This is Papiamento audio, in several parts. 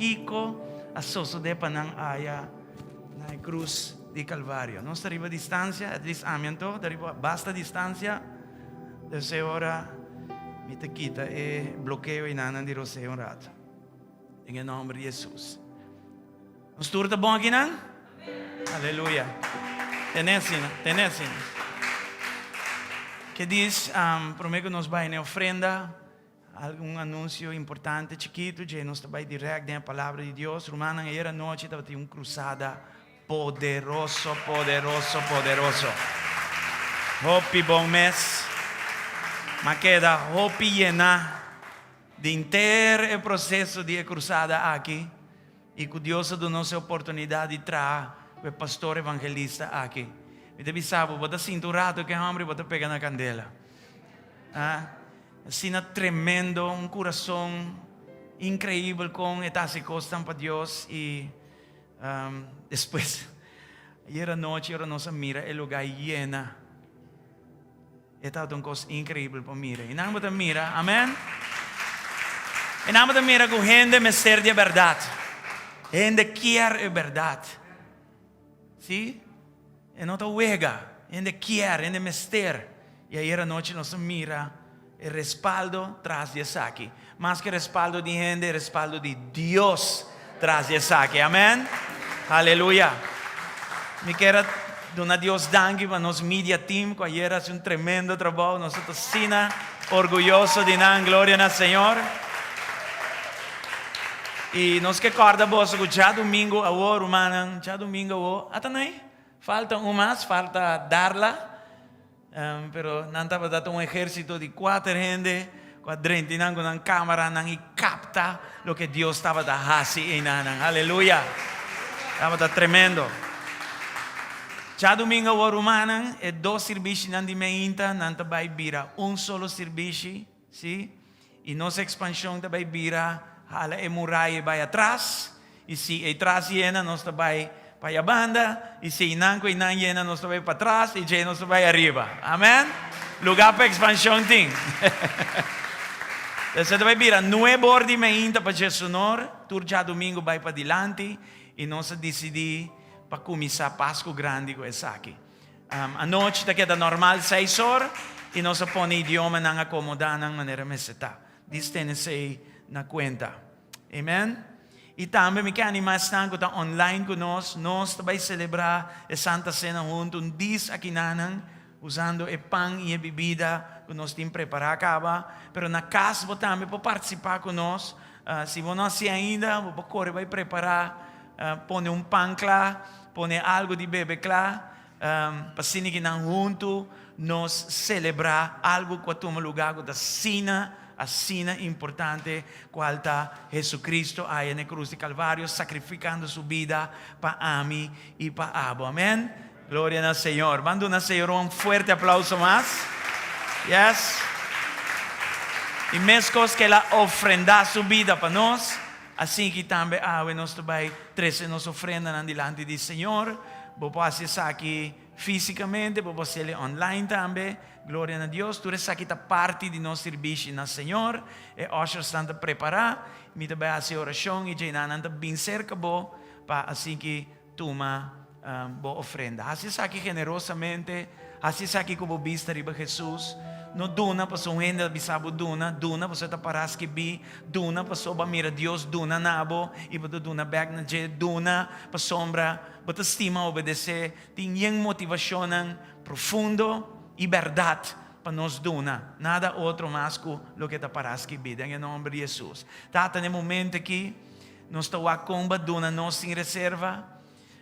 Kiko a sosodé pa nan aya na e krus di Kalvario. Nos ta riba distansia, at least ami anto ta riba basta distansia. Desde e ora mi ta kita e blokeo einanan di rosea un rato. Den e nomber di Hesus. Nos tur ta bon akinan? Aleluya. Tene asina, tene asina. Ke dis, prome ku nos bai na e ofrenda, Algun anuncio importante chikitu dje nos ta bai direct den e palabra di Dios. Rumannan, ayer anochi tabatin un cruzada poderoso, poderoso, poderoso. Hopi bon mes. M'a keda hopi yena di henter e proceso di e cruzada aki y cu Dios a duna nos e oportunidad di traha cu e pastor evangelista aki. Mi ta bisa bo, bo ta sinti un rato cu e homber y bo ta pega na candela. Ah. Asina tremendo, un kurason inkreibel kon e ta hasi kosnan pa Dios i despues ayer anochi ora nos a mira e lugá yena e tabata un kos inkreibel pa mira i nan bo ta mira amen i nan bo ta mira ku hende mester di e bèrdat hende kier e bèrdat si E no ta wega. Hende kier, hende mester. I ayer anochi nos a mira e respaldo tras di esaki. Mas ke respaldo di hende, e respaldo di Dios tras di esaki. Amen. Aleluya. Mi kier a duna Dios danki pa nos media team ku ayer a hasi un tremendo trabou. Nos ta asina orguyoso di nan. Gloria na Señor. I nos ke kòrda boso ku djadumingu awor, rumannan, djadumingu awor, ata nai? Falta un mas, falta Darla. Pero nan tabata ta un ehérsito di kuater hende ku a drenti nan ku nan kámaranan i kapta loke Dios tabata hasi einanan. Aleluya! Tabata tremendo. Djadumingu awor, rumannan, e dos sirbishinan di meinta nan ta bai bira un solo sirbishi, sí? I nos ekspanshon ta bai bira hala e muraya bai atras, i si ei tras yena nos ta bai pa ya banda, i si einan ku einan yena nos ta bai patras i djei nos ta bai ariba. Amen? Lugá pa ekspanshon tin. Esei ta bai bira nuebe or di meinta pa djesunor, tur djadumingu bai padilanti, i nos a disidí pa kuminsá Pasku Grandi ku esaki. Anochi ta keda normal seis or i nos a pone idiomanan akomodá nan manera mester ta. Dis tene esei na kuenta. Amen. I tambe mi ke animá esnan ku ta online ku nos, nos ta bai selebrá e Santa Sena huntu un dis akinanan usando e pan i e bibida ku nos tin prepará kaba. Pero na kas bo tambe por partisipá ku nos. Si bo no hasi ainda, bo por kore bai prepará, pone un pan kla, Pone algu di bebe kla pa asina ki nan huntu nos selebrá algu ku a tuma lugá ku ta asina, asina importante, kual ta Jesucristo aya na e krus di Kalvario sakrifikando su bida pa ami i pa abo. Amen. Gloria na Señor. Ban duna Señor un fuerte aplauso mas. Yes. I meskos ku el a ofrendá su bida pa nos, Asin ki tambe awe nos ta bai trese nos ofrendanan dilanti di Señor. Bo por hasi esaki físikamente, bo por hasiel online tambe. Gloria na Dios. Tur esaki ta parti di nos sirbishi na Señor. E ushersnan ta prepará. Mi ta bai hasi orashon i djeinan nan ta bin serka bo pa asin ki tuma bo ofrenda. Hasi esaki generosamente, hasi esaki ku bo bista riba Hesus. No duna pasobra un hende a bisa bo duna, duna pasobra e ta pará skibí, duna pasobra bo a mira Dios duna na bo i bo ta duna bèk na dje, duna pasobra bo ta stima obedesé. Tin yen motivashonnan profundo i bèrdat pa nos duna, nada otro mas ku loke ta pará skibí. Den e nòmber di Hesus. Tata, na e momento akí nos ta wak kon bo a duna nos sin reserva.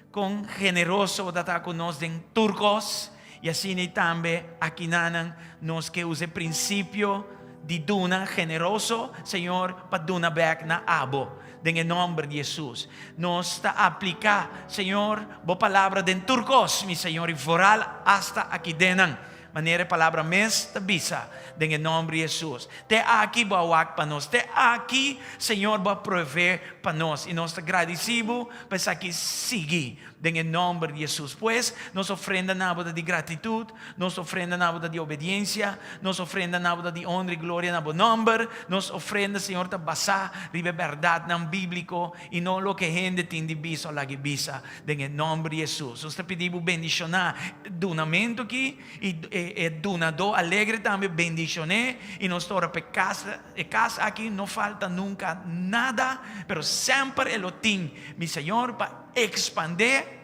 Kon generoso bo ta ta ku nos den tur kos, i asina i tambe akinanan nos ke usa e prinsipio di duna generoso, Señor, pa duna bèk na abo, den e nòmber di Hesus. Nos ta apliká, Señor, bo palabra den tur kos, mi Señor, i foral asta aki dennan. Manera e palabra mes ta bisa, den e nomber di Hesus. Te aki bo a wak pa nos. Te aki, Señor, bo a provee pa nos. I nos ta gradisí bo pa esaki sigui den e nomber di Hesus. Pues, nos ofrenda na bo ta di gratitut, nos ofrenda na bo ta di obediensia, nos ofrenda na bo ta di honra i gloria na bo nomber. Nos ofrenda, Señor, ta basá riba e bèrdatnan bíbliko i no loke hende tin di bisa o lag'i bisa. Den e nomber di Hesus, nos ta pidi bo bendishoná e dunamentu aki i e dunadó alegre tambe bendishoné i nos ta ora pa e kas e kas aki no falta nunka nada, pero semper e lo tin, mi Señor, pa ekspandé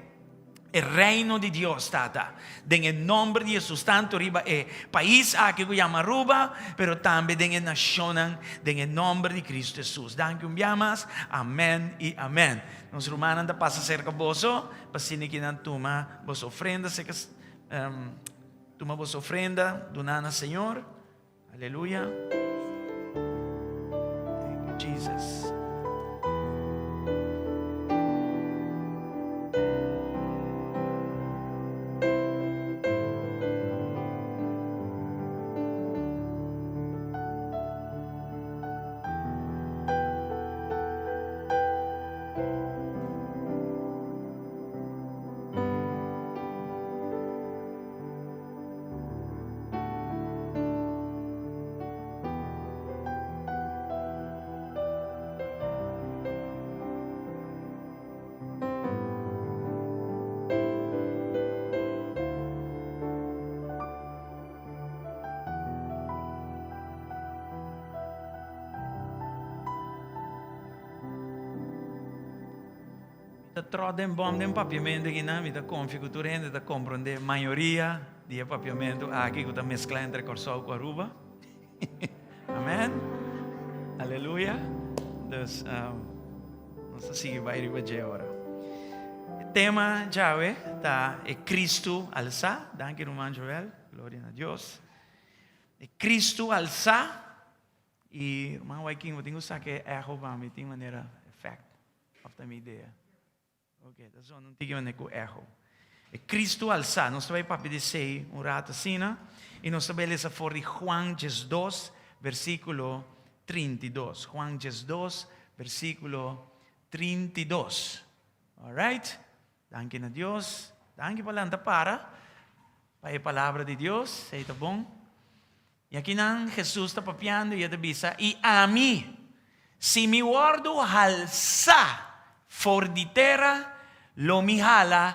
e reino di Dios, Tata, den e nomber di Hesus, tantu riba e pais aki ku yama Aruba, pero tambe den e nashonnan, den e nomber di Kristu Hesus. Danki un bia mas. Amèn i amèn. Nos rumannan ta pasa serka boso pa asina ki nan tuma boso ofrenda serka tuma boso ofrenda duna na Señor. Aleluya. Thank you Jesus. Mi ta tròt den bòm den papiamentu akinan, mi ta konfia ku tur hende ta komprondé mayoria di e papiamentu aki ku ta mesklá entre Kòrsou ku Aruba. Amen. Aleluya. Dus nos ta sigui bai riba dje ora. E tema djawe ta e Kristu alsá. Danki ruman Joel. Gloria na Dios. E Kristu alsá. I ruman Waikin, bo tin ku saka e echo pa mi, tin manera effect of ta mi idea? Ok, ta zona un tiki manera ku echo. E Kristu alsá, nos ta bai papia di esei un rato asina, i nos ta bai lesa for di Juan 12, versíkulo 32. Juan 12, versíkulo 32. Alright? Danki na Dios. Danki pa lanta para pa e palabra di Dios. Esei ta bon. I akinan Hesus ta papiando i e ta bisa, I ami, si mi wòrdu halsá for di tera, lo mi hala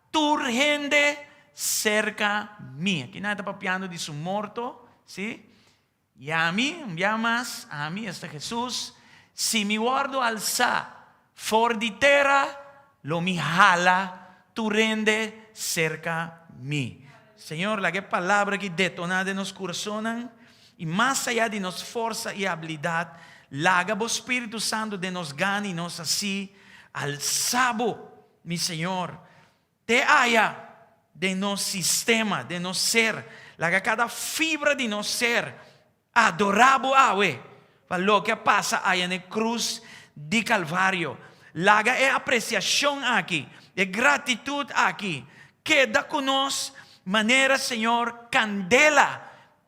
tur hende serka mi. Akinan e ta papiando di su morto, sí? I ami, un bia mas, ami, esta Hesus, si mi wòrdu halsá for di tera, lo mi hala tur hende serka mi. Señor, laga e palabra aki detoná den nos kurasonnan, i mas ayá di nos forsa i abilidat, laga bo Spiritu Santu den nos gana i nos hasi alsá bo, mi Señor, te aya den nos sistema, den nos ser. Laga kada fibra di nos ser Adorá bo awe pa loke a pasa aya n'e krus di Kalvario. Laga e apresiashon aki, e gratitut aki, keda ku nos manera, Señor, kandela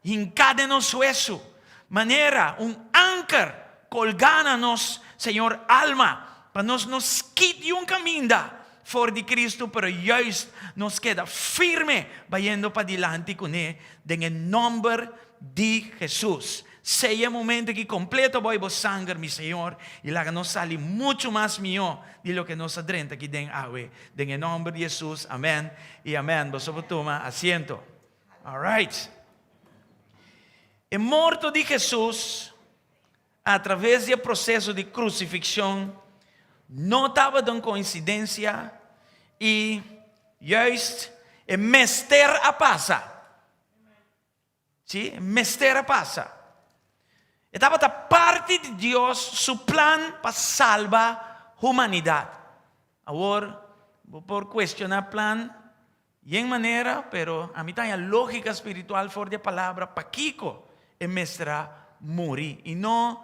hinká den nos huesu, manera un anker kolgá na nos, Señor, alma, pa nos no skit di un kaminda for di Kristu, pero juist nos keda firme bayendo padilanti kuné den e nòmber di Hesus. Seya e momento aki kompleto bou bo sanger, mi Señor, i laga nos sali muchu mas mihó di loke nos a drenta aki den awe. Den e nòmber di Hesus, amèn i amèn. Boso por tuma asiento. Alright. E morto di Hesus a traves di e proseso di krusifikshon no tabata un koinsidensia i juist e mester a pasa. Sí, mester a pasa. E tabata parti di Dios su plan pa salba humanidat. Awor, bo por kuestioná plan yen manera, pero ami ta haña lógika spiritual for di e palabra pakiko e mester a muri i no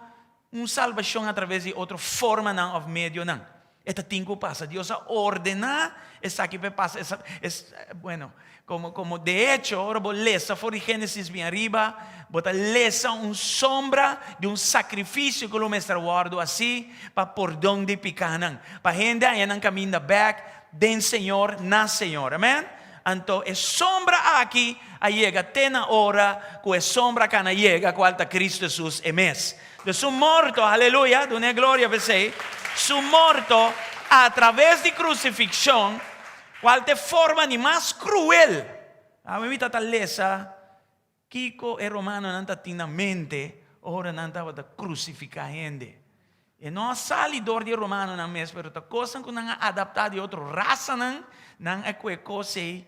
un salbashon atraves di otro formanan òf medionan. E ta tin ku pasa. Dios a ordená esaki pa e pasa. Esa, es, bueno, komo, komo de echo, ora bo lesa for di Génesis bin ariba, bo ta lesa un sombra di un sakrifisio ku lo mester wòrdu hasí pa pordon di pikánan, pa hende haña nan kaminda bèk den Señor, na Señor. Amèn? Anto e sombra aki a yega te na ora ku e sombra kana yega, kual ta Kristu Hesus e mes. De su morto, aleluya, dun'é gloria p'esei, su morto a traves di krusifikshon, kual ta e forma di mas kruel. Awe mi ta ta lesa kiko e romanonan ta tin na mente ora nan tabata krusifiká hende. E no a sali dor di e romanonan mes, pero ta kosnan ku nan a adaptá di otro rasanan, nan a kue kos ei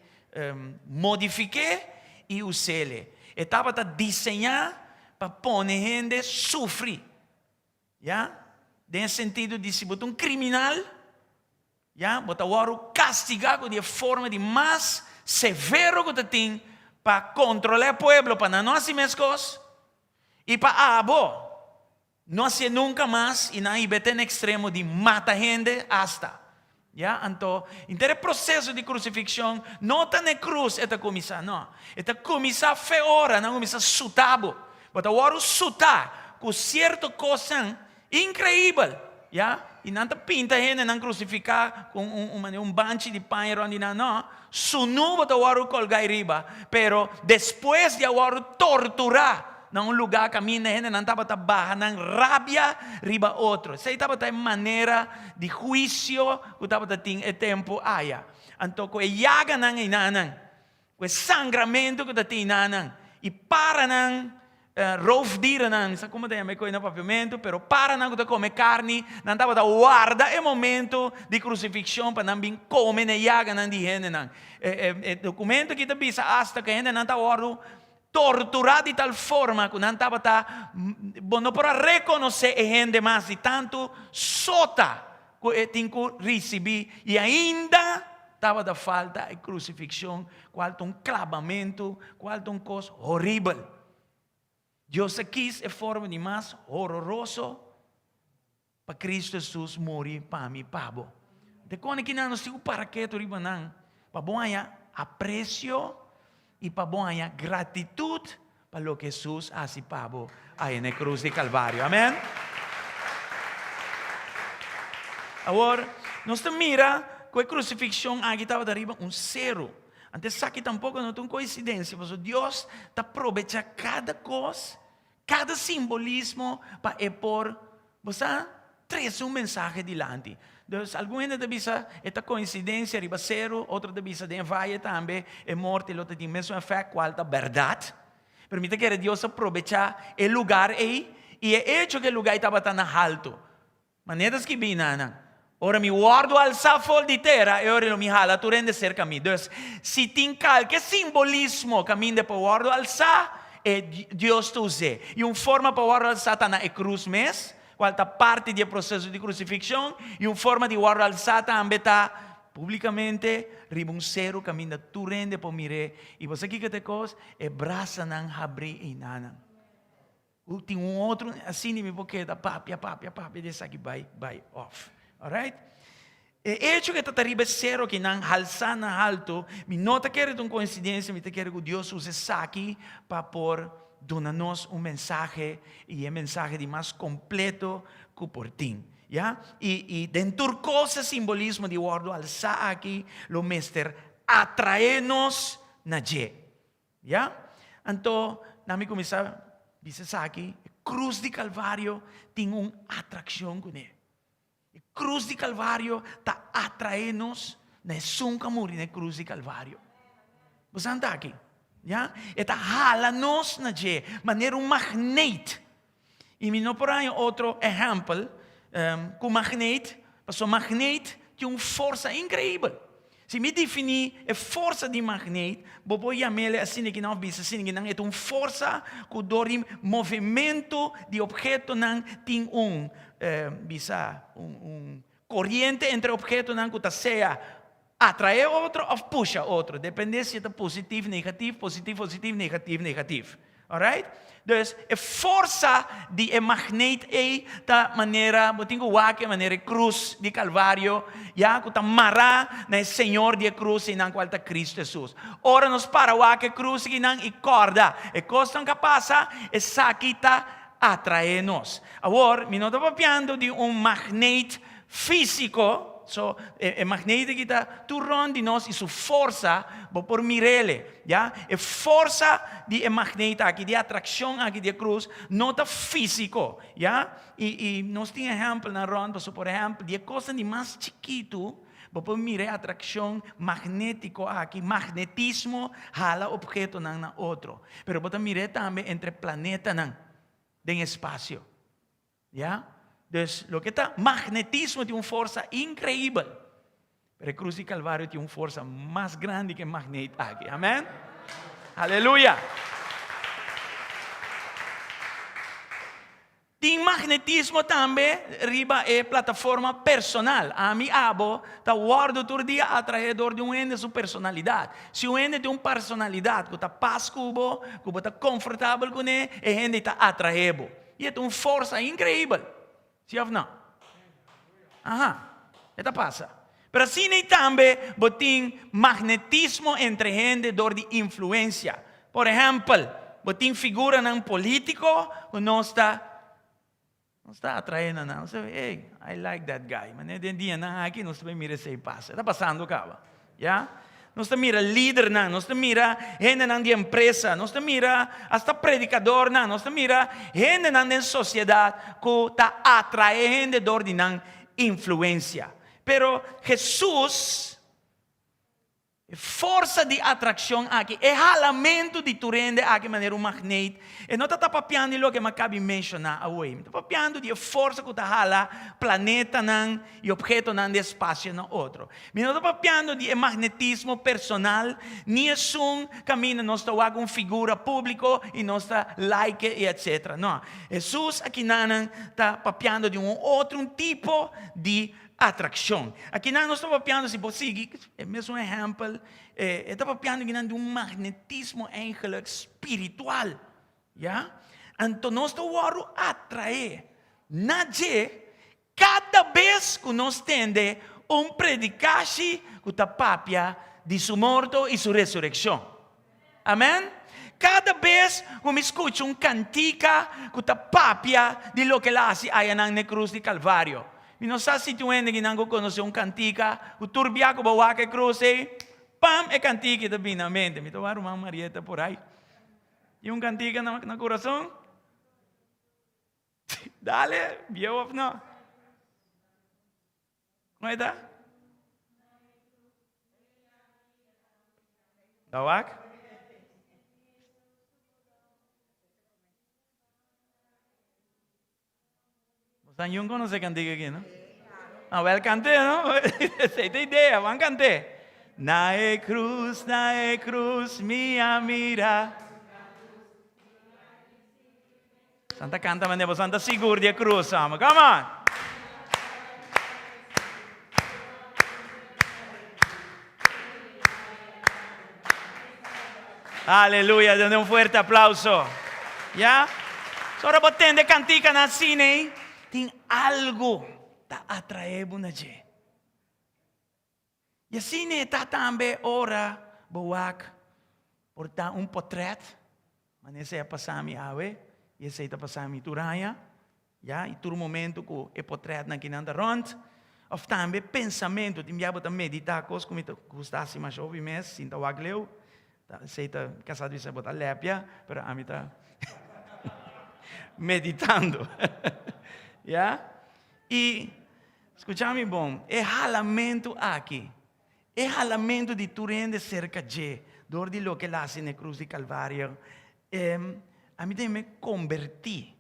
modifik'é i us'é. E tabata diseñá pa pone hende sufri, ya, den e sentido di si bo ta un kriminal, ya, bo ta wòrdu kastigá ku di e forma di mas severo ku ta tin pa kontrolá e pueblo pa nan no hasi meskos, i pa abo no hasié nunka mas i nan a hiba te na ekstremo di mata hende asta. Ya, anto, henter e proseso di krusifikshon no ta na e krus e ta kuminsá, no. E ta kuminsá fe ora nan kuminsá suta bo. Bo ta wòrdu sutá ku sierto kosnan inkreibel, ya, i nan ta pinta hendenan krusifiká ku un un manera un banchi di paña rònt di nan, no. Sunú bo ta wòrdu kòlgá riba, pero despues di a wòrdu torturá na un lugá kaminda hendenan tabata baha nan rabia riba otro. Esei tabata e manera di huisio ku tabata tin e tempu aya. Anto ku e yaganan einanan, ku e sangramentu ku ta tin einanan, i paranan Roofdierennan, mi sa como ta yama e koe na papiamentu, pero paranan ku ta kome karni, nan tabata warda e momento di krusifikshon pa nan bin kome na e yaganan di hendenan. E dokumento aki ta bisa asta ku e hendenan ta wòrdu torturá di tal forma ku nan tabata, bo no por a rekonosé e hende mas di tantu sota ku e tin ku risibí, i ainda tabata falta e krusifikshon, kual ta un klabamentu, kual ta un kos horibel. Dios a kis e forma di mas hororoso pa Cristo Jesus muri pa mi i pa bo. Te kone kinan nos tin ku para ketu riba nan pa bo haña apresio i pa bo haña gratitut pa loke Jesus a hasi pa bo aya na e krus di Kalvario. Amen. Awor, nos ta mira ku e krusifikshon aki tabata riba un seru. Anto esaki tampoko no ta un koinsidensia, pasobra Dios ta probechá kada kos, kada simbolismo pa e por, bo sa, trese un mensahe dilanti. Dus algun hende ta bisa e ta koinsidensia riba seru, otro ta bisa den e vaye tambe e morte lo ta tin mesun efèkt, kual ta bèrdat. Pero mi ta kere Dios a probechá e lugar ei i e echo ku e lugar ei tabata na haltu. Manera ta skibí na nan, Ora mi wòrdu alsá for di tera, e ora lo mi hala tur hende serka mi. Dus, si tin kalke simbolismo kaminda por wòrdu alsá, e Dios ta us'é. I un forma pa wòrdu alsá ta na e krus mes, kual ta parti di e proseso di krusifikshon, i un forma di wòrdu alsá tambe ta públikamente riba un seru kaminda tur hende por mir'é. I bo sa kiko ta e kos? E brasanan habrí einanan. Ku tin un otro asina mi por keda papia, papia, papia di esaki bai, bai off. Alright? E hecho ku ta riba e sero ki nan halsá na halto, mi no ta kere ta un koinsidensia, mi ta kere ku Dios usa esaki pa por duna nos un mensahe i e mensahe di mas kompleto ku por tin. Ya? I i den tur kos e simbolismo di wòrdu alsá aki lo mester atraé nos na dje. Ya? Anto, na mi kuminsá bisa esaki, e krus di Kalvario tin un atrakshon kuné. E krus di Kalvario ta atraé nos na esun ku a muri na e krus di Kalvario. Bo sa ta aki? Ya? E ta hala nos na dje manera un magneet. I mi no por haña otro ehèmpel ku magneet, pasobra magneet tin un forsa inkreibel. Si mi definí e forsa di magneet, bo por yam'el asina ki nan òf bisa asina ki nan, e ta un forsa ku dor di movementu di ophetonan tin un, bisa, un koriente entre ophetonan ku ta sea atraé otro òf pusha otro, dependé si e ta positif, negatif, positif, positif, negatif, negatif. Alright? Dus e forsa di e magneet ei ta manera, bo tin ku wak e manera e krus di Kalvario, ya, ku ta mará na e Señor di e krus einan kual ta Kristu Hesus. Ora nos para wak e krus akinan i kòrda e kosnan ku a pasa, esaki ta atraé nos. Awor, mi no ta papiando di un magneet físiko, so e magneet aki ta tur rònt di nos i su forsa bo por mir'el. Ya, e forsa di e magneet aki, di e atrakshon aki di e krus, no ta físiko. Ya, i i nos tin ehèmpelnan rònt, pasobra por ehèmpel, di e kosnan di mas chikitu, bo por mira e atrakshon magnétiko aki, magnetismo hala ophetonan na otro. Pero bo ta mir'é tambe entre planetanan den espasio. Ya, dus loke ta magnetismo tin un forsa inkreibel. Pero e krus di Kalvario tin un forsa mas grandi ku e magneet aki. Amen? Aleluya! Tin magnetismo tambe riba e plataforma personal. Ami, abo, ta wòrdu tur dia atraé dor di un hende su personalidat. Si un hende tin un personalidat ku ta pas ku bo, ku bo ta konfortabel kuné, e hende ta atraé bo. I e ta un forsa inkreibel. Si òf no? Aha, e ta pasa. Pero asina ei tambe bo tin magnetismo entre hende dor di influensia. Por ehèmpel, bo tin figuranan polítiko ku nos ta nos ta atraé na nan. Nos ta hey, I like that guy. Manera den dianan aki nos ta bai mira esei pasa. E ta pasando kaba. Ya? Nos ta mira lidernan, nos ta mira hendenan di empresa, nos ta mira hasta predikadornan, nos ta mira hendenan den sosiedat ku ta atraé hende dor di nan influensia. Pero Hesus, e forsa di atrakshon aki, e halamentu di tur hende aki manera un magneet, E no ta ta papiando di loke mi a kabi menshoná awor. Mi ta papiando di e forsa ku ta hala planetanan i ophetonan di espasio na otro. Mi no ta papiando di e magnetismo personal ni esun kaminda nos ta wak un figura públiko i nos ta like i etsetera. No. Hesus akinanan ta papiando di un otro un tipo di atrakshon. Akinan nos ta papiando, si bo sigui e mesun ehèmpel, E ta papiando kinan di un magnetismo eigenlijk spiritual, ya. Anto nos ta wòrdu atraé na dje kada bes ku nos tende un predikashi ku ta papia di su morto i su resurekshon. Amen. Kada bes ku mi skucha un kantika ku ta papia di loke el a hasi ayanan na e krus di Kalvario. Mi no sa si tin un hende kinan ku konosé un kantika ku tur bia ku bo wak e krus ei, pam e kantika ta bini na mente. Mi ta wak ruman Marieta por ai. Tin un kantika na kurason? Dale, bieu of no? Kon e ta? Ta wak? Bosan yun konosé kantika aki, no? Ah, wel kant'é, no? Esei ta idea, ban kant'é. Na e krus, na e krus mi a mira. Bosan ta kanta manera bosan ta sigur di e krus, amo. Come on! Aleluya, done un fuerte aplauso. Ya? So ora bo tende kantikanan asina ei, tin algu ta atraé bo na dje. I asina e ta tambe ora bo wak por ta un potrèt, manera esei a pasa mi awe i esei ta pasa mi tur aña, ya, i tur momento ku e potrètnan kinan ta rònt, òf tambe pensamentu, tin bia bo ta meditá kos ku mi ta gusta hasi masha hopi mes, sinta wak leu, esei ta kasá di bisa bo ta lèpia, pero ami ta meditando, ya, i. Skucha mi bon, e halamentu aki, e halamentu di tur hende serka dje dor di loke el a hasi na e krus di Kalvario, ami ta him'é kombertí.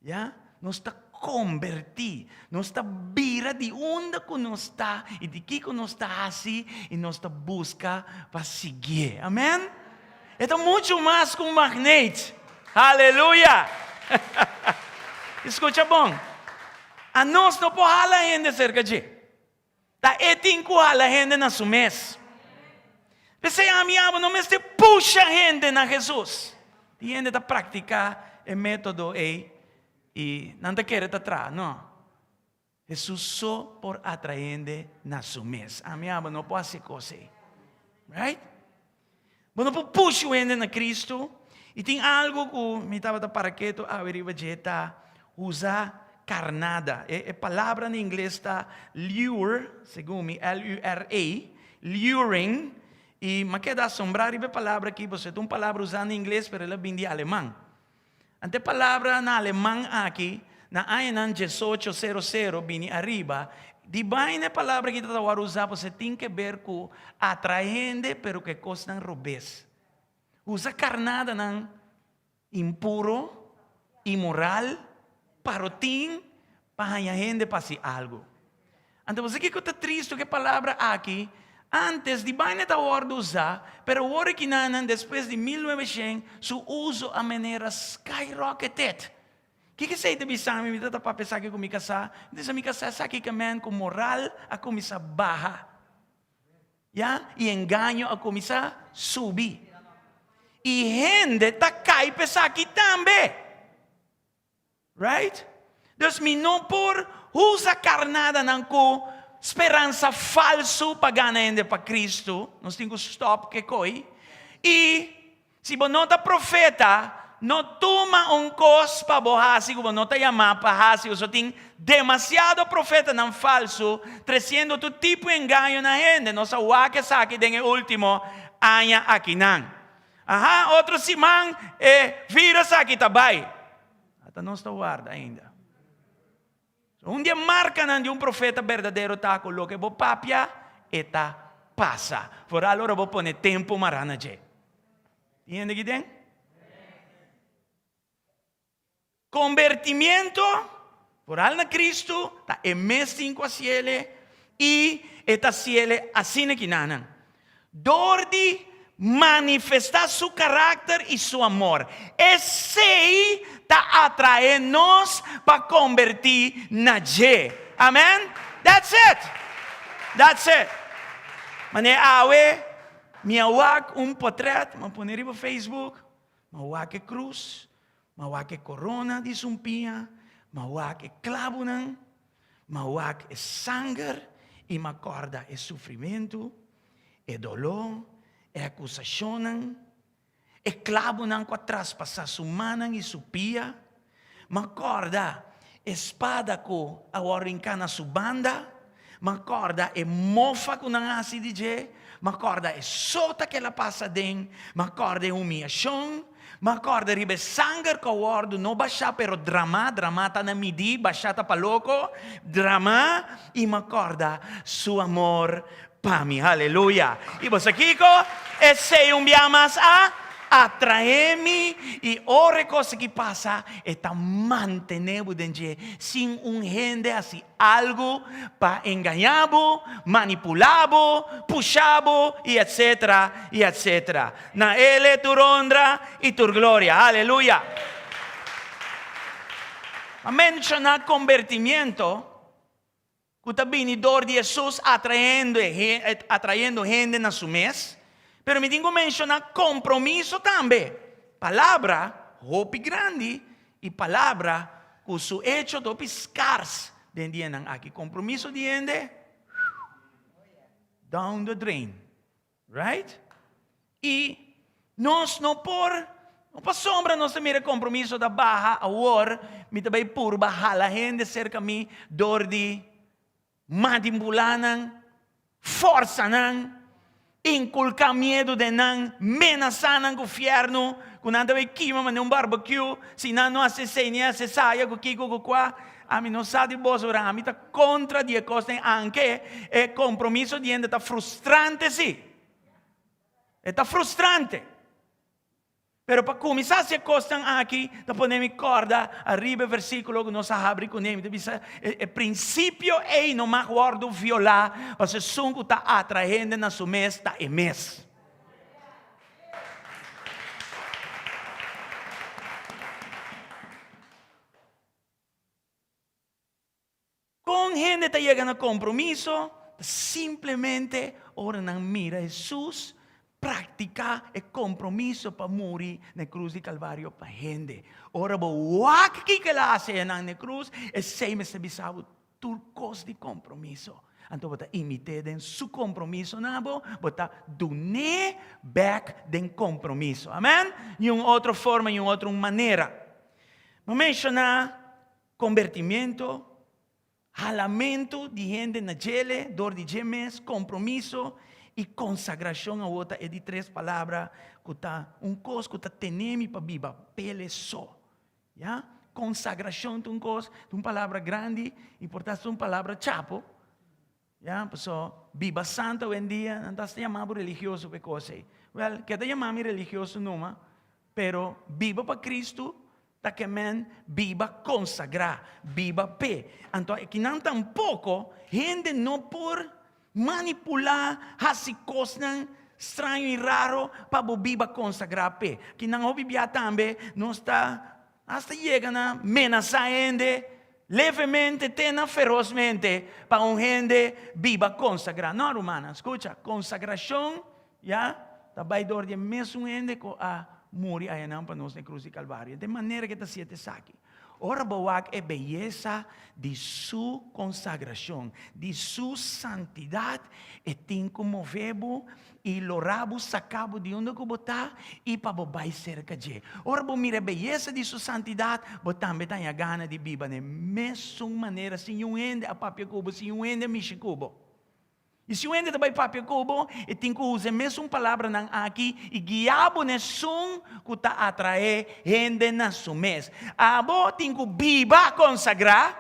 Ya? Nos ta kombertí. Nos ta bira di unda ku nos ta i di kiko nos ta hasi i nos ta buska pa siguié. Amèn? E ta muchu mas ku un magneet. Aleluya! Skucha bon. Anos no por hala hende serka dje. Ta e tin ku hala hende na su mes. P'esei ami abo no mester pusha hende na Hesus. Tin hende ta praktiká e método ei i nan ta kere ta traha. No. Hesus so por atrae hende na su mes. Ami abo no por hasi e kos ei. Right? Bo no por push un hende na Cristo. I tin algu ku mi tabata para ketu awe riba dje ta usa karnada. E e palabra na ingles ta lure, segun mi, L-U-R-E, luring. I mi a keda asombrá riba e palabra aki, pasobra e ta un palabra usá na ingles, pero el a bini di aleman. Anto e palabra na aleman aki, na añanan diesocho sero sero bini ariba, di baina e palabra aki ta wòrdu usá pasobra e tin ke ber ku atrae hende pero ku e kosnan robes. Usa karnadanan impuro, inmoral, parotin pa haña hende pa hasi algu. Anto bo sa kiko ta tristu ku e palabra aki? Antes di baina ta wòrdu usá, pero awor e kinanan despues di 1900 su uso a manera skyrocketed. Kiko esei ta bisa mi? Mi ta ta papia esaki ku mi kasá. Mi ta bisa mi kasá esaki ke men ku moral a kuminsá baha. Ya, i engaño a kuminsá subi. I hende ta kai pa esaki tambe. Right? Dus mi no por usa karnadanan ku speransa falsu pa gana hende pa Kristu. Nos tin ku stòp ke koi. I si bo no ta profeta, no tuma un kos pa bo hasi ku bo no ta yamá pa hasi. Pasobra tin demasiado profetanan falsu tresiendo tur tipo engaño na hende. Nos a wak esaki den e último aña akinan. Aha, otro siman e virus aki ta bai. Ata nos ta warda ainda. Un di e markanan di un profeta berdadero ta ku loke bo papia e ta pasa. Foral ora bo pone tempu mará na dje. Tin hende aki den? Kombertimiento, foral na Kristu, ta e mes tin ku a siele i e ta siele asina ki nanan. Dor di manifestá su karakter i su amor. Esei ta atraé nos pa kombertí na dje. Amen? That's it! That's it! Manera awe mi a wak un potrèt, mi a pone riba Facebook, mi a wak e krus, Mi a wak e korona di sumpia, mi a wak e klabunan, mi a wak e sanger i mi a kòrda e sufrimentu, e doló, e akusashonnan, e klabunan ku a traspasá su mannan i su pia. Mi a kòrda e spada ku a wòrdu hinká na su banda, mi a kòrda e mofa ku nan a hasi di dje, mi a kòrda e sota ku el a pasa aden, mi a kòrda e humiashon, mi a kòrda riba e sanger ku a wòrdu no bashá pero dramá, dramá ta na midí, bashá ta pa loko, dramá, i mi a kòrda su amor pa mi. Aleluya! I bo sa kiko? Esei un bia mas a atraé mi, i ora e kos aki pasa, e ta mantené bo den dje sin un hende hasi algu pa engañá bo, manipulá bo, pushá bo, i etsetera, i etsetera. Na El e tur honra i tur gloria. Aleluya! A menshoná kombertimiento. Ku ta bini dor di Hesus atrayendo atrayendo hende na su mes. Pero mi tin ku menshoná kompromiso tambe. Palabra hopi grandi i palabra ku su echo ta hopi skars den dianan aki. Kompromiso di hende, down the drain. Right? I nos no por, no pasobra nos ta mira kompromiso ta baha awor, mi ta bai purba hala hende serka mi dor di manipulá nan, forsa nan, inkulká miedu den nan, menasá nan ku fièrnu, ku nan ta bai kima manera un barbecue si nan no hasi esei ni hasi esaya ku kiko ku kua. Ami no sa di boso, pero ami ta kontra di e kosnan anke e kompromiso di hende ta frustrante si. E ta frustrante. Pero pa kuminsá hasi e kosnan aki ta pone mi kòrda ariba e versíkulo ku nos a habri kuné. Mi ta bisa e prinsipio ei no mag wòrdu violá pasobra esun ku ta atraé hende na su mes ta e mes. Kon hende ta yega na kompromiso? Ta simplemente ora nan mira Hesus. praktiká e kompromiso pa muri na e krus di Kalvario pa hende. Ora bo wak kiko el a hasi einan na e krus, esei mester bisa bo tur kos di kompromiso. Anto bo ta imit'é den su kompromiso na bo, bo ta dun'é bèk den kompromiso. Amèn? Niun otro forma, niun otro manera. Bo menshoná kombertimiento, halamentu di hende na djele dor di dje mes, kompromiso i konsagrashon awor ta e di tres palabra ku ta un kos ku ta tene mi pa biba p'el so. Ya, konsagrashon ta un kos, ta un palabra grandi i por ta un palabra chapo. Ya, paso biba santu awendia nan ta hasta yama bo religioso pa e kos ei. Wèl, ke ta yama mi religioso numa, pero biba pa Kristu ta ke men biba konsagrá, biba p'e. Anto akinan tampoko hende no por Manipulá, hasi kosnan straño i raro pa bo biba konsagrá p'e. Kinan hopi bia tambe nos ta asta yega na menasá hende levemente te na ferosmente pa un hende biba konsagrá. No, rumannan, skucha, konsagrashon ya ta bai dor di e mesun hende ku a muri ayanan pa nos na e krus di Kalvario. Den manera ku e ta siete esaki. Ora bo wak e beyesa di Su konsagrashon, di Su santidat, e tin ku move bo i lora bo, saka bo di unda ku bo ta i pa bo bai serka dje. Ora bo mira e beyesa di Su santidat, bo tambe ta haña gana di biba na e mesun manera sin niun hende a papia ku bo, sin niun hende a mishi ku bo. I si un hende ta bai papia ku bo, e tin ku usa e mesun palabranan aki i guia bo na esun ku ta atraé hende na su mes. Abo tin ku biba konsagrá,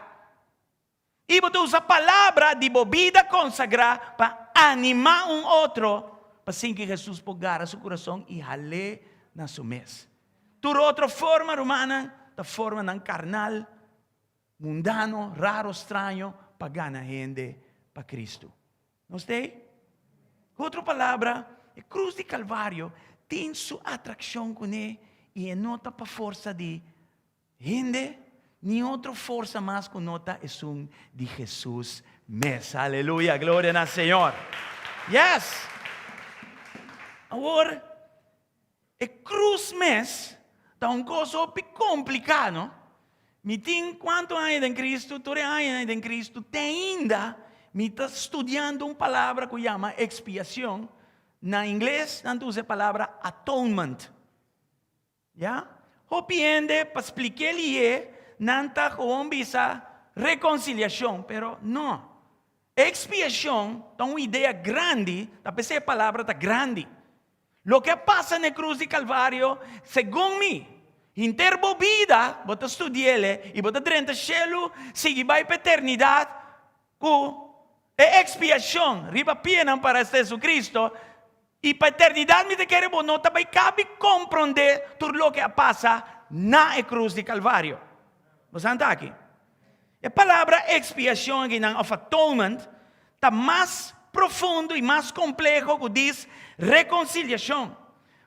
i bo ta usa palabra di bo bida konsagrá pa animá un otro pa sin ku Hesus por gara su kurason i hal'é na su mes. Tur otro forma, rumannan, ta formanan karnal. Mundano, raro, straño pa gana hende pa Cristo. Nos ta ei? Ku otro palabra, e cruz di Calvario tin su atraccion kuné i e no ta pa forsa di hende ni otro forsa mas ku no ta esun di Jesus mes. Aleluya, gloria na Señor. Yes! Awor, E krus mes ta un kos hopi kompliká, no? Mi tin kuantu aña den Kristu? Tur e añanan den Kristu, te ainda mi ta studiando un palabra ku yama ekspiashon. Na ingles nan ta usa e palabra atonement. Ya? Hopi hende pa splik'é lié nan ta gewoon bisa rekonsiliashon, pero no. Ekspiashon ta un idea grandi, ta p'esei e palabra ta grandi. Loke a pasa na e krus di Kalvario, segun mi, henter bo bida bo ta studi'el i bo ta drenta shelu sigui bai pa eternidat ku e ekspiashon riba pianan para Jesucristo, i pa eternidat mi ta kere bo no ta bai kabi komprondé tur loke a pasa na e krus di Kalvario. Bo sa ta aki? E palabra ekspiashon akinan òf atonement ta mas profundo i mas kompleho ku dis rekonsiliashon.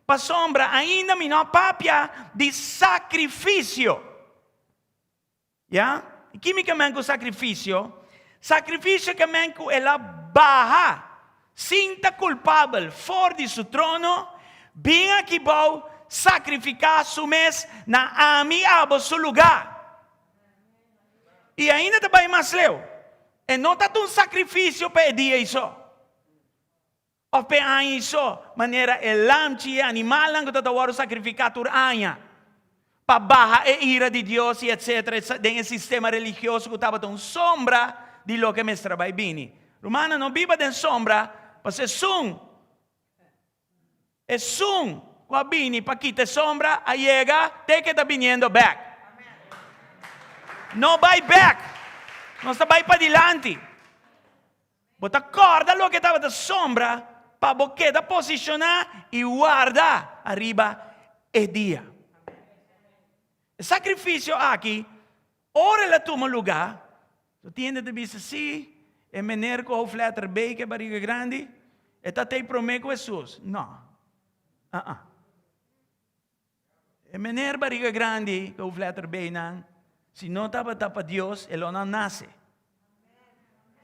Pasobra ainda mi no a papia di sakrifisio. Ya? I ki mi ke men ku sakrifisio? Sakrifisio ke men ku el a baha sin ta kulpabel for di su trono, bin aki bou sakrifiká su mes na ami abo su lugá. I ainda ta bai mas leu. E no ta un sakrifisio pa e dia ei so, òf pa e aña ei so, manera e lamchi i e animalnan ku ta wòrdu sakrifiká tur aña pa baha e ira di Dios i etsetera den e sistema religioso ku tabata un sombra di loke mester a bai bini. Rumannan, no biba den sombra, pasobra esun Esun ku a bini pa kita e sombra a yega te ke ta biniendo bek. No bai bek, nos ta bai padilanti. Bo ta kòrda loke tabata sombra pa bo keda posishoná i warda ariba e dia. E sakrifisio aki, ora el a tuma lugá, su tienda ta bisa, Sí, e mener ku hoofdletter B ku e bariga grandi, e ta tei promé ku Hesus. No. Uh-uh. E mener bariga grandi ku hoofdletter B nan, si no tabata pa Dios, e lo no a nase.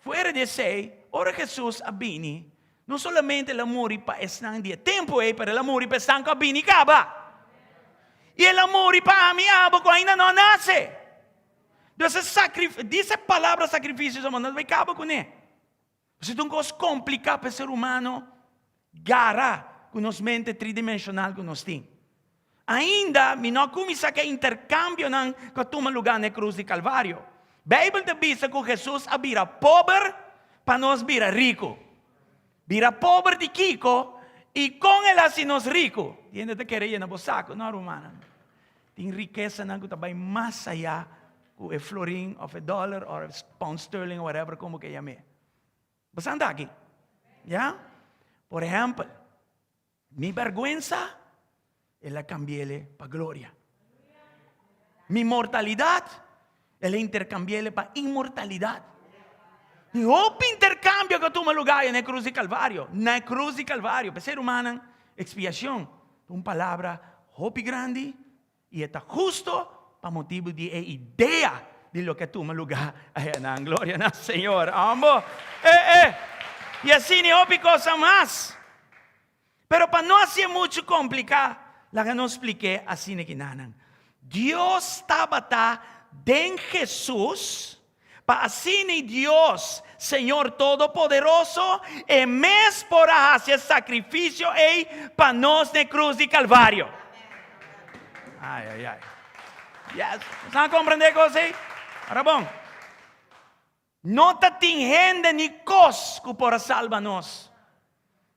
Fuera di esei, ora Hesus a bini, No solamente el a muri pa esnan di e tempu ei, pero el a muri pa esnan ku a bini kaba. I el a muri pa ami i abo ku ainda no a nase. Dus e sakrif, disa e palabra sakrifisio so, no ta bai kaba kuné. Pasobra ta un kos kompliká pa e ser humano gara ku nos mente tridimenshonal ku nos tin. Ainda mi no a kuminsá ku e interkambionan ku a tuma lugá na e krus di Kalvario. Beibel ta bisa ku Hesus a bira pober pa nos bira riku. Bira pober di kiko i kon el a hasi nos riku? Di hende ta kere yena bo saku, no rumannan. Tin rikesanan ku ta bai mas ayá ku e florin òf e dòler òf e pound sterling òf whatever kon bo ke yam'é. Bo sa anda aki? Ya? Por ehèmpel, mi bèrgwensa, el a kambi'é pa gloria. Mi mortalidat, el a interkambi'é pa inmortalidat. Tin hopi interkambio ku a tuma lugá na e krus di Kalvario, na e krus di Kalvario. P'esei, rumannan, ekspiashon ta un palabra hopi grandi i e ta husto pa motibu di e idea di loke a tuma lugá ayanan. Gloria na Señor. Ambo! E, e! I asina hopi cosa mas. Pero pa no hasié muchu kompliká, laga nos splik'é asina kinanan. Dios tabata den Hesus pa asina i Dios, Señor Todopoderoso, e mes por a hasi e sakrifisio ei pa nos na e krus di Kalvario. Ai, ai, ai. Yes. Boso a komprendé e kos ei? Ora bon. No ta tin hende ni kos ku por a salba nos.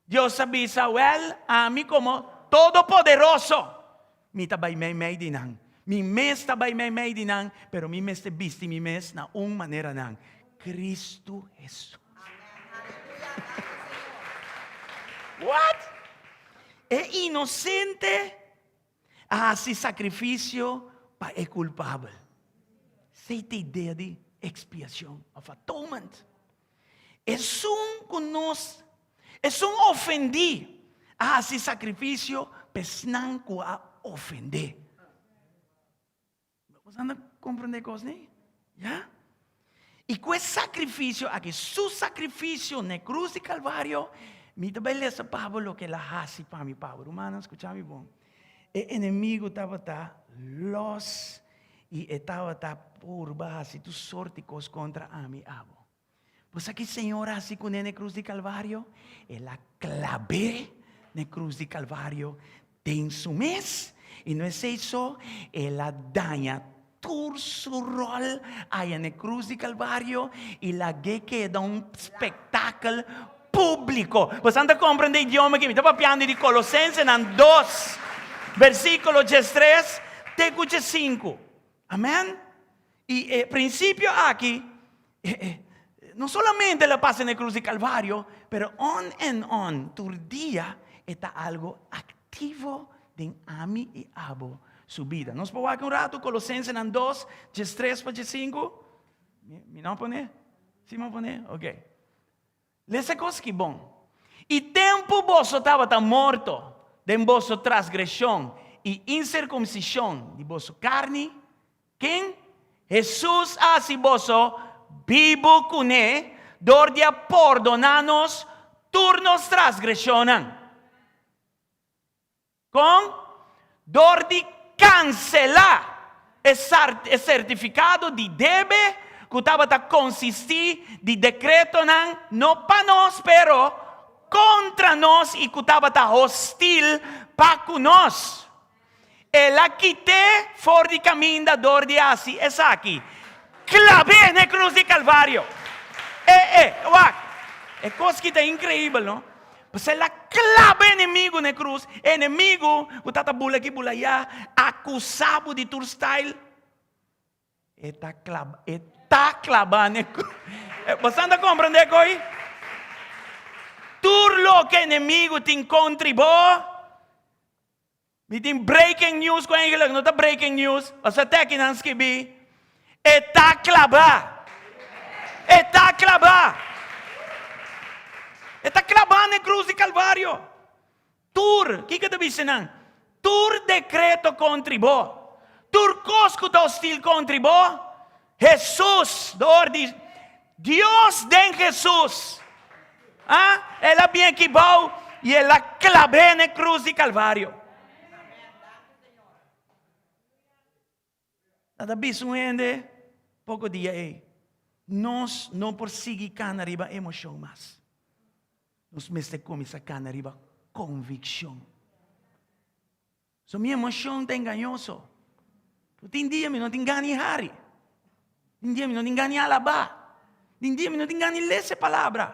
Dios a bisa, Wèl, ami komo Todopoderoso, mi ta bai meimei di nan. Mi mes ta bai meimei di nan, pero mi mester bisti mi mes na un maneranan, Kristu Hesus. What? E inosente a hasi sakrifisio pa e kulpabel. Esei ta idea di ekspiashon òf atonement. Esun ku nos, esun ofendí a hasi sakrifisio pa esnan ku a ofendé. Bo anda komprendé kos ni? Ya? I ku e sakrifisio aki, su sakrifisio na e krus di Kalvario, mi ta bai lesa pa bo loke el a hasi pa mi pa bo. Rumannan, skucha mi bon. E enemigu tabata lòs i e tabata purba hasi tur sort di kos kontra ami i abo. Bo sa ki Señor a hasi kuné na e krus di Kalvario? El a klab'é na e krus di Kalvario den su mes. I no esei so, el a daña tur su ròl aya na e krus di Kalvario i lag'é keda un spektakel públiko. Bo sa ta komprendé idioma aki? Mi ta papiando di Kolosensenan dos, versíkulo diestres te ku diesinku. Amèn? I e prinsipio aki no solamente el a pasa na e krus di Kalvario, pero on and on, tur dia e ta algu aktivo den ami i abo su bida. Nos por wak un ratu Kolosensenan dos, diestres pa diesinku? Mi no a pone? Si mi a pone? Ok. Lesa e kos ki bon. I tempu boso tabata morto den boso trasgreshon i insirkumsishon di boso karni, ken? Hesus a hasi boso bibu kuné dor di a pordoná nos tur nos trasgreshonnan. Kon? Dor di kanselá e sertifikado di debe ku tabata konsistí di dekretonan no pa nos pero kontra nos i ku tabata hostil pa ku nos. El a kit'é for di kaminda dor di hasi esaki, klab'é na e krus di Kalvario. E, e, wak! E kos ki ta inkreibel, no? Pues el a klaba enemigu na e krus, enemigu ku ta ta bula aki bula ayá, akusá bo di tur style. E ta klaba, e ta klabá na e krus. Boso ta komprendé koi? Tur loke enemigu tin kontri bo, Mi tin breaking news ku eigenlijk no ta breaking news, pasobra te aki nan skibí, E ta klabá! E ta klabá! E ta klabá na e krus di Kalvario! Tur, kiko ta bisa nan? Tur dekreto kontri bo, tur kos ku ta hostil kontri bo, Hesus, dor di Dios den Hesus. Ah, el a bin aki bou i el a klab'é na e krus di Kalvario. Ta ta bisa un hende poko dia ei, nos no por sigui kana riba emoshon mas. Nos mester kuminsá kana riba konvikshon. So mi emoshon ta engañoso. Tin dia mi no tin gana di hari. Tin dia mi no tin gana di alabá. Tin dia mi no tin gana di lesa e palabra.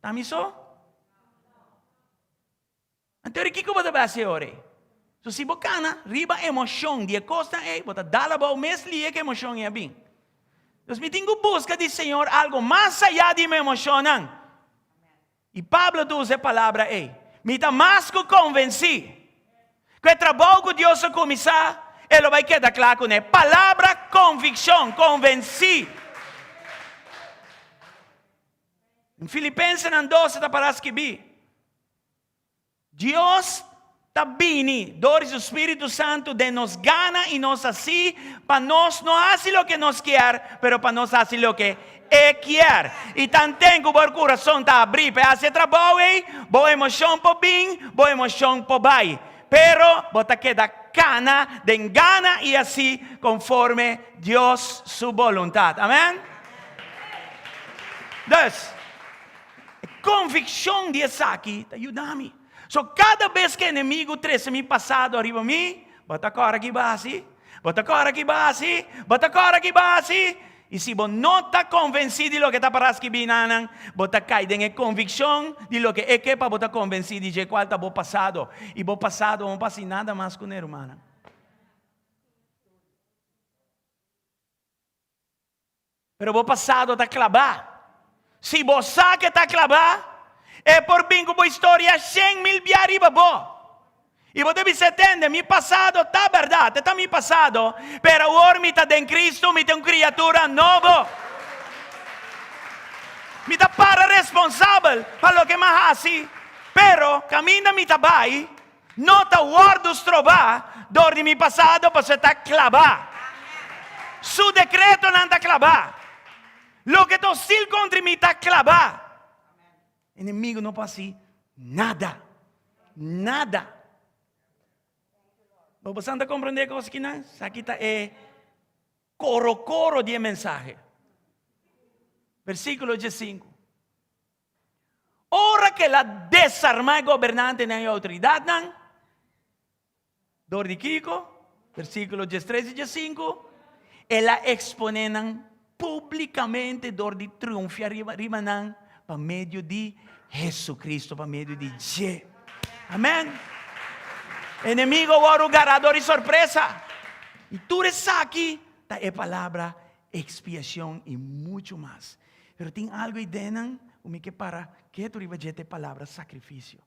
Ta mi so? Anto ora kiko bo ta bai hasi e ora ei? So si bo kana riba emoshon di e kosnan ei, bo ta dal abou mes lia ku e emoshon ei a bin. Dus mi tin ku buska di Señor algu mas ayá di mi emoshonnan. I Pablo ta usa e palabra ei, Mi ta mas ku konvensí ku e trabou ku Dios a kuminsá, e lo bai keda kla kuné. Palabra konvikshon, konvensí. Den Filipensenan dos e ta pará skibí, Dios ta bini dor di su Spiritu Santu den nos gana i nos hasi pa nos no hasi loke nos kier, pero pa nos hasi loke E kier. I tanten ku bo kurason ta abrí pa e hasi e trabou ei, bo emoshon por bin, bo emoshon por bai, pero bo ta keda kana den gana i hasi konforme Dios su boluntat. Amen? Dus, E konvikshon di esaki ta yuda mi. So kada bes ku enemigu trese mi pasado ariba mi, bo ta kòrda ki bo a hasi, bo ta kòrda ki bo a hasi, bo ta kòrda ki bo a hasi. I si bo no ta konvensí di loke ta pará skibí na nan, bo ta kai den e konvikshon di loke e ke pa bo ta konvensí di dje, kual ta bo pasado. I bo pasado no por hasi nada mas kuné, rumannan. Pero bo pasado ta klabá. Si bo sa ke ta klabá, e por bin ku bo historia 100,000 bia riba bo. I bo ta bisa, Tende, mi pasado ta bèrdat, e ta mi pasado, pero awor mi ta den Kristu, mi ta un kriatura nobo. Mi ta para responsabel pa loke mi a hasi, pero kaminda mi ta bai, No ta wòrdu strobá dor di mi pasado pasobra e ta klabá. Su dekretonan ta klabá. Loke ta hostil kontra mi ta klabá. Enemigu no por hasi nada. Nada. Bo bosan ta komprendé e kos akinan? Esaki ta e korokoro di e mensahe. Versíkulo diesinku. Ora ku el a desarmá e gobernantenan i outoridatnan, dor di kiko? Versíkulo diestres i diesinku, el a eksponé nan públikamente dor di triunfiá riba riba nan pa medio di Hesukristu, pa medio di dje. Amèn! Enemigo a wòrdu gará dor di sorpresa. I tur esaki ta e palabra Ekspiashon i muchu mas. Pero tin algu ei den nan ku mi ke para ketu riba dje ta e palabra sakrifisio.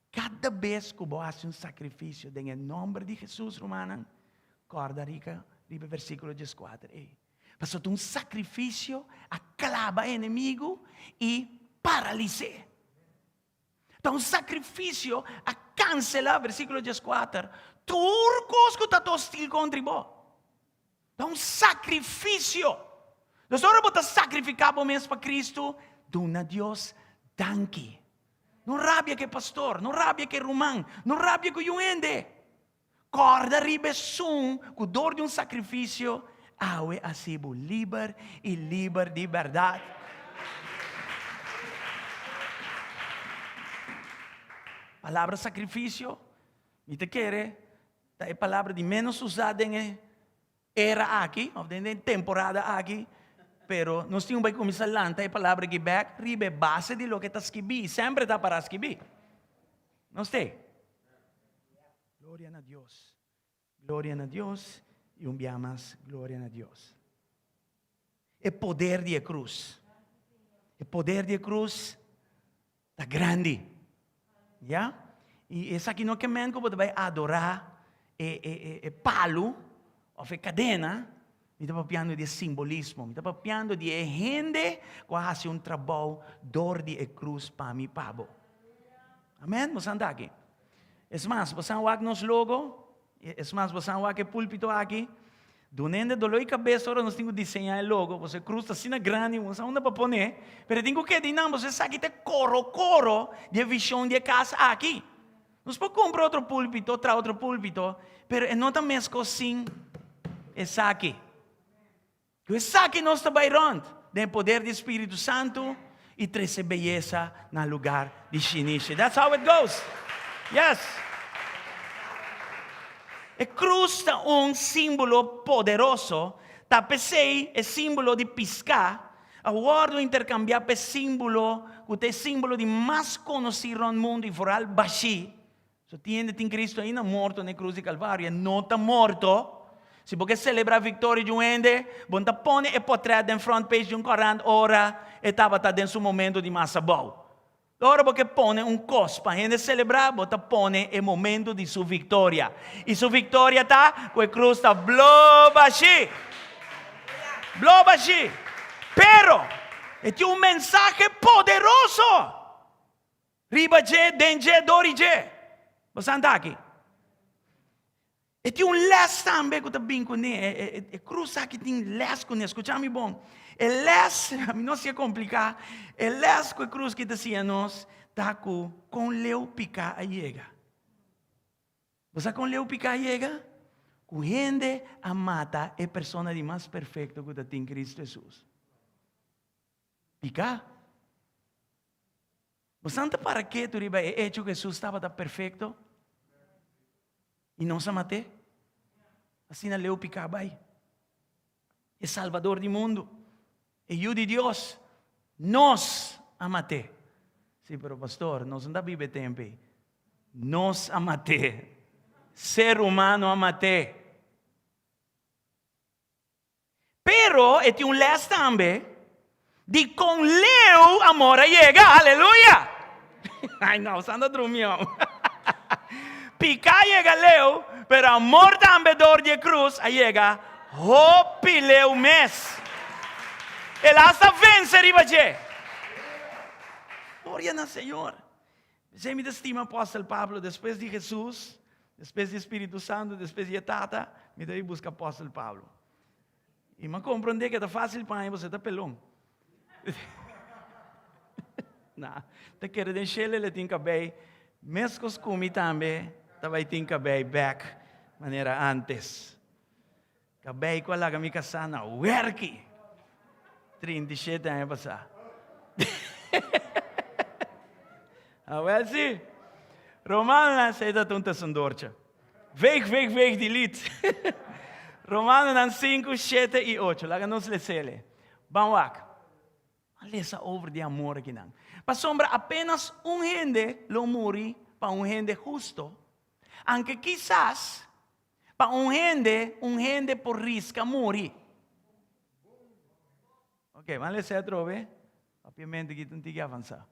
Kada bes ku bo hasi un sakrifisio den e nòmber di Hesus, rumannan, kòrda riba riba e versíkulo dieskuater ei. Pasobra ta un sakrifisio a klaba e enemigu i paralis'é. Ta un sakrifisio a kanselá, versíkulo dieskuater, tur kos ku ta hostil kontra bo. Ta un sakrifisio. Dus ora bo ta sakrifiká bo mes pa Kristu, duna Dios danki. No rabia ku e pastor, no rabia ku e ruman, no rabia ku yun hende. Kòrda riba esun ku dor di un sakrifisio awe a hasi bo liber i liber di bèrdat. Palabra sakrifisio, mi ta kere ta e palabra di ménos usá den e era aki, òf den e temporada aki, pero nos tin ku bai kuminsá lanta e palabra aki bèk riba e base di loke ta skibí, i semper ta pará skibí. Nos te? Gloria na Dios, gloria na Dios, i un bia mas gloria na Dios. E poder di e krus, e poder di e krus ta grandi. Ya? I esaki no ke men ku bo ta bai adorá e e e e palu òf e kadena. Mi ta papiando di e simbolismo. Mi ta papiando di e hende ku a hasi un trabou dor di e krus pa mi pa bo. Amen? Bo san ta aki? Es mas, bo san wak nos logo? Es mas, bo san wak e pulpito aki? Duna hende doló di kabes ora nos tin ku diseñá e logo, pasobra e krus ta asina grandi, bo no sa unda pa pon'é, pero e tin ku keda einan, pasobra esaki ta e koro koro di e vishon di e kas aki. Nos por kumpra otro púlpito, traha otro púlpito, pero e no ta meskos sin esaki. Ku esaki nos ta bai rònt den e poder di Spiritu Santu i trese beyesa na lugar di shinishi. That's how it goes. Yes. E krus ta un símbolo poderoso, ta p'esei e símbolo di piská a wòrdu interkambiá p'e símbolo ku ta e símbolo di mas konosí rònt mundu i foral bashí. So tin hende tin Cristo ainda morto na e cruz di Calvario, e no ta morto. Si bo ke celebra victoria di un hende, bo no ta pone e potret den front page di un corant ora e tabata den su momento di mas abou. Ora bo ke pone un cos pa hende celebra, bo ta pone e momento di su victoria. Y su victoria ta cu e cruz ta blo bashi. Blo bashi. Pero, e tin un mensahe poderoso. Riba dje, den dje, dor i dje. Bo sa anta aki? E tin un les tambe ku ta bin kuné. E krus aki tin les kuné. Skucha mi bon. E les, mi no siña kompliká. E les ku e krus ki ta siña nos ta ku kon leu piká a yega. Bo sa kon leu piká a yega? Ku hende a mata e persona di mas perfekto ku ta tin, Kristu Hesus. Piká. Bo san ta para ketu riba e echo ku Hesus tabata perfekto i nos a mat'é? Asina leu piká bai. E Salbador di mundu, e Yu di Dios, nos a mat'é. Sí, pero pastor, nos no ta biba e tempu ei. Nos a mat'é. Ser humano a mat'é. Pero e tin un les tambe di kon leu amor a yega. Aleluya! Ai no, sa anda drumi hom. Piká yega leu, pero amor tambe dor di e krus a yega hopi leu mes. El hasta vense riba dje. Gloria na Señor. P'esei mi ta stima Apòstel Pablo. Despues di Hesus, despues di Spiritu Santu, despues di e Tata, mi ta bai buska Apòstel Pablo. I mi a komprondé ku e ta fásil pa mi pasobra e ta pelon. Na, ta kere den shelu el a tin kabei meskos ku mi tambe ta bai tin kabei bèk manera ántes. Kabei ku a laga mi kasá na wèrki 37 aña pasá. Awel si. Romanonan esei ta un tusendortje. Veeg, veeg, veeg di lied. Romanonan sinku, shete i ocho. Laga nos les'ele. Ban wak. Ban lesa over di amor akinan. Pasobra apenas un hende lo muri pa un hende husto, anke kisas pa un hende, un hende por riska muri. Ok, ban lesa atrobe. Papiamentu aki ta un tiki avansa.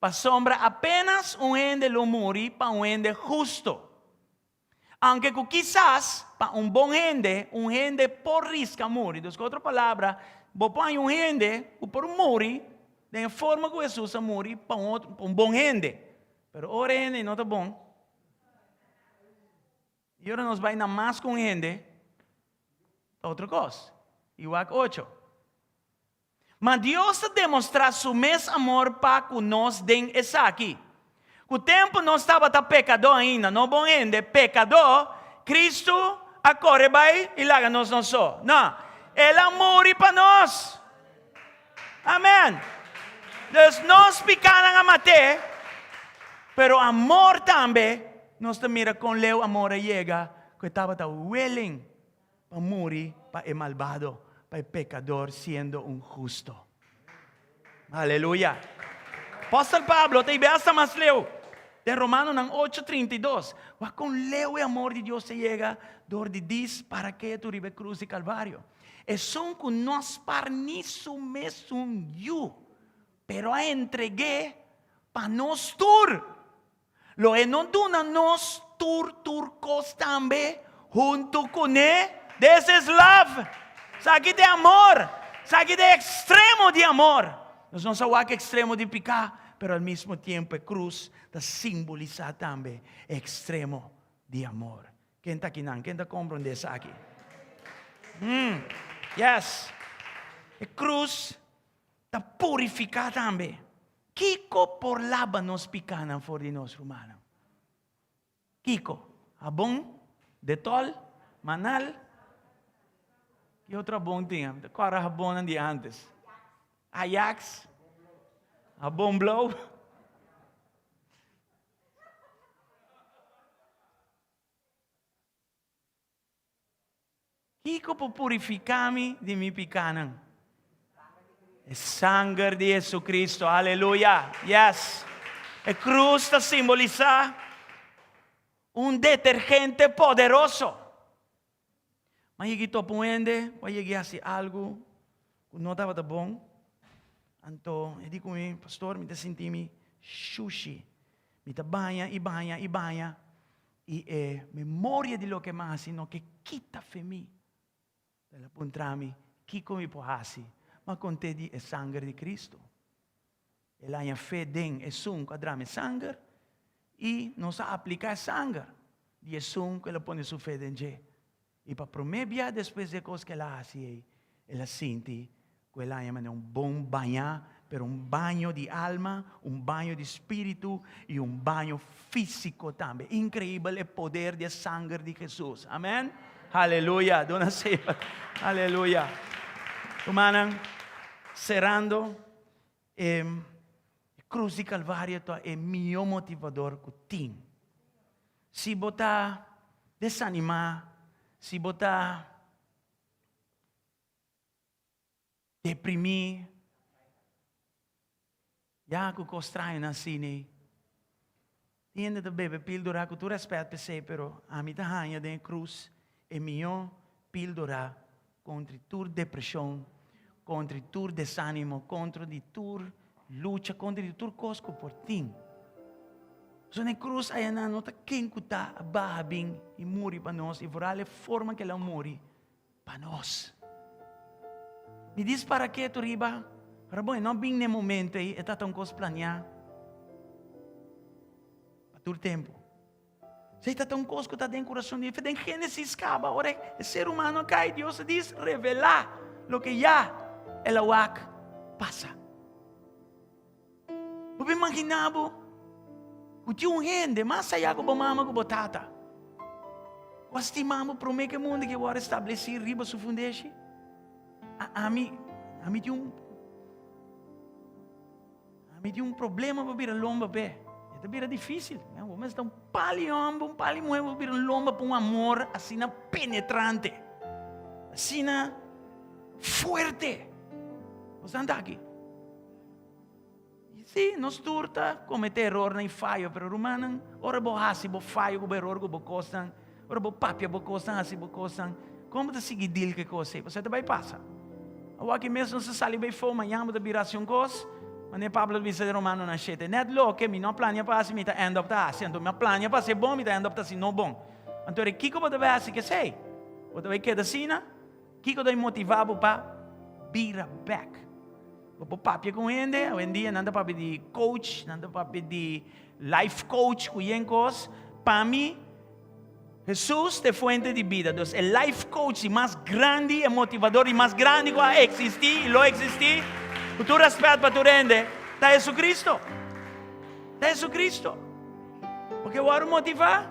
Pasobra apenas un hende lo muri pa un hende husto. Aunke ku kisas pa un bon hende, un hende por riska muri. Dus ku otro palabra, bo por haña un hende ku por muri den e forma ku Hesus a muri pa un otro, pa un bon hende. Pero ora e hende no ta bon, i ora nos bai na mas ku un hende, ta otro kos. I wak ocho. Ma Dios ta demostrá su mes amor pa ku nos den esaki, Ku tempu nos tabata pekadó ainda, no bon hende, pekadó, Kristu a kore bai i laga nos nos so. No, el a muri pa nos. Amèn. Dus nos pikánan a mat'é, pero amor tambe, nos ta mira kon leu amor a yega, ku e tabata willing Pa muri pa e malbado, pa e pekador siendo un husto. Aleluya! Apòstel Pablo ta ibe asta mas leu. Den Romanonan ocho, 32, wak kon leu e amor di Dios ta yega dor di dis para ketu riba e krus di Kalvario. Esun ku no a spar ni su mesun yu, pero a entreg'é pa nos tur. Lo e no duna nos tur tur kos tambe huntu kuné? This is love! Esaki ta e amor! Esaki ta e ekstremo di amor! Nos no sa wak ekstremo di piká, pero al mismo tiempo e krus ta simbolisá tambe e ekstremo di amor. Ken ta akinan? Ken ta komprondé esaki? Yes. E krus ta purifiká tambe. Kiko por laba nos pikánan for di nos, rumannan? Kiko? Habon? Detol? Manal? Ki otro habon tin? Mi ta kòrda habonnan di ántes. Ajax? Habon blou? Kiko por purifiká mi di mi pikánan? E sanger di Jesucristo. Aleluya! Yes! E krus ta simbolisá un detergente poderoso. Ma yegi topa un hende ku a yegi hasi algu ku no tabata bon. Anto e di ku mi, Pastor, mi ta sinti mi shushi. Mi ta baña i baña i baña. I e memoria di loke mi a hasi no ke kita fe mi. El a puntra mi, Kiko mi por hasi? Mi a kont'é di e sanger di Kristu. El a haña fe den esun ku a drama e sanger i nos a apliká e sanger di esun ku el a pone su fe den dje. I pa promé bia despues di e kos ku el a hasi ei, el a sinti ku el a haña manera un bon bañá, pero un baño di alma, un baño di spiritu i un baño físiko tambe. Inkreibel e poder di e sanger di Hesus. Amèn? Aleluya! Duna Señor. Aleluya! Rumannan, serando, e krus di Kalvario ta e mihó motivador ku tin. Si bo ta desanimá, si bo ta deprimí, ya ku kos strañonan asina ei, tin hende ta bebe píldora ku tur rèspèt p'esei, pero ami ta haña den e krus e mihó píldora kontra tur depreshon, kontra tur desánimo, kontra di tur lucha, kontra di tur kos ku por tin. Pasobra na e krus ayanan no ta ken ku ta a baha bin i muri pa nos, i vooral e forma ku el a muri pa nos. Mi dis para ketu riba, pero bon, e no bin na e momento ei, e tabata un kos planiá pa tur tempu. Esei ta un kos ku ta den kurason di Den Génesis kaba, ora e ser humano a kai, Dios a dis revelá loke ya el a wak pasa. Bo por imaginá bo ku tin un hende mas ayá ku bo mama ku bo tata ku a stima bo promé ku e mundu ke wòrdu establesí riba su fundeshi? Ami, ami tin un. Mi tin un problema pa bira lomba p'e. E ta bira difícil. Bo mester ta un pali homber, un pali muher pa bira lomba pa un amor asina penetrante, asina fuerte. Bo sa aki? Sí, nos tur ta comete erornan i fayo, pero rumannan, ora bo hasi bo fayo ku bo eror ku bo kosnan, Ora bo papia bo kosnan, hasi bo kosnan, kon bo ta sigui deal ku e kos ei? Pasobra e ta bai pasa. Awor aki mes nos ta sali bai fo, mañan bo ta bira hasi un kos, manera Pablo ta bisa den Romanonan shete, Nèt loke mi no a plania pa hasi, mi ta end up ta hasi. Anto mi a plania pa hasi e bon, mi ta end up ta hasi no bon. Anto ora kiko bo ta bai hasi ku esei? Bo ta bai keda asina? Kiko ta motivá bo pa bira bèk? Bo por papia ku un hende, awendia nan ta papia di coach, nan ta papia di life coach ku yen kos. Pa mi, Hesus ta e fuente di bida. Dus e life coach di mas grandi, e motivador di mas grandi ku a eksistí i lo eksistí, ku tur rèspèt pa tur hende, ta Hesucristo. Ta Hesucristo. Bo ke wòrdu motivá?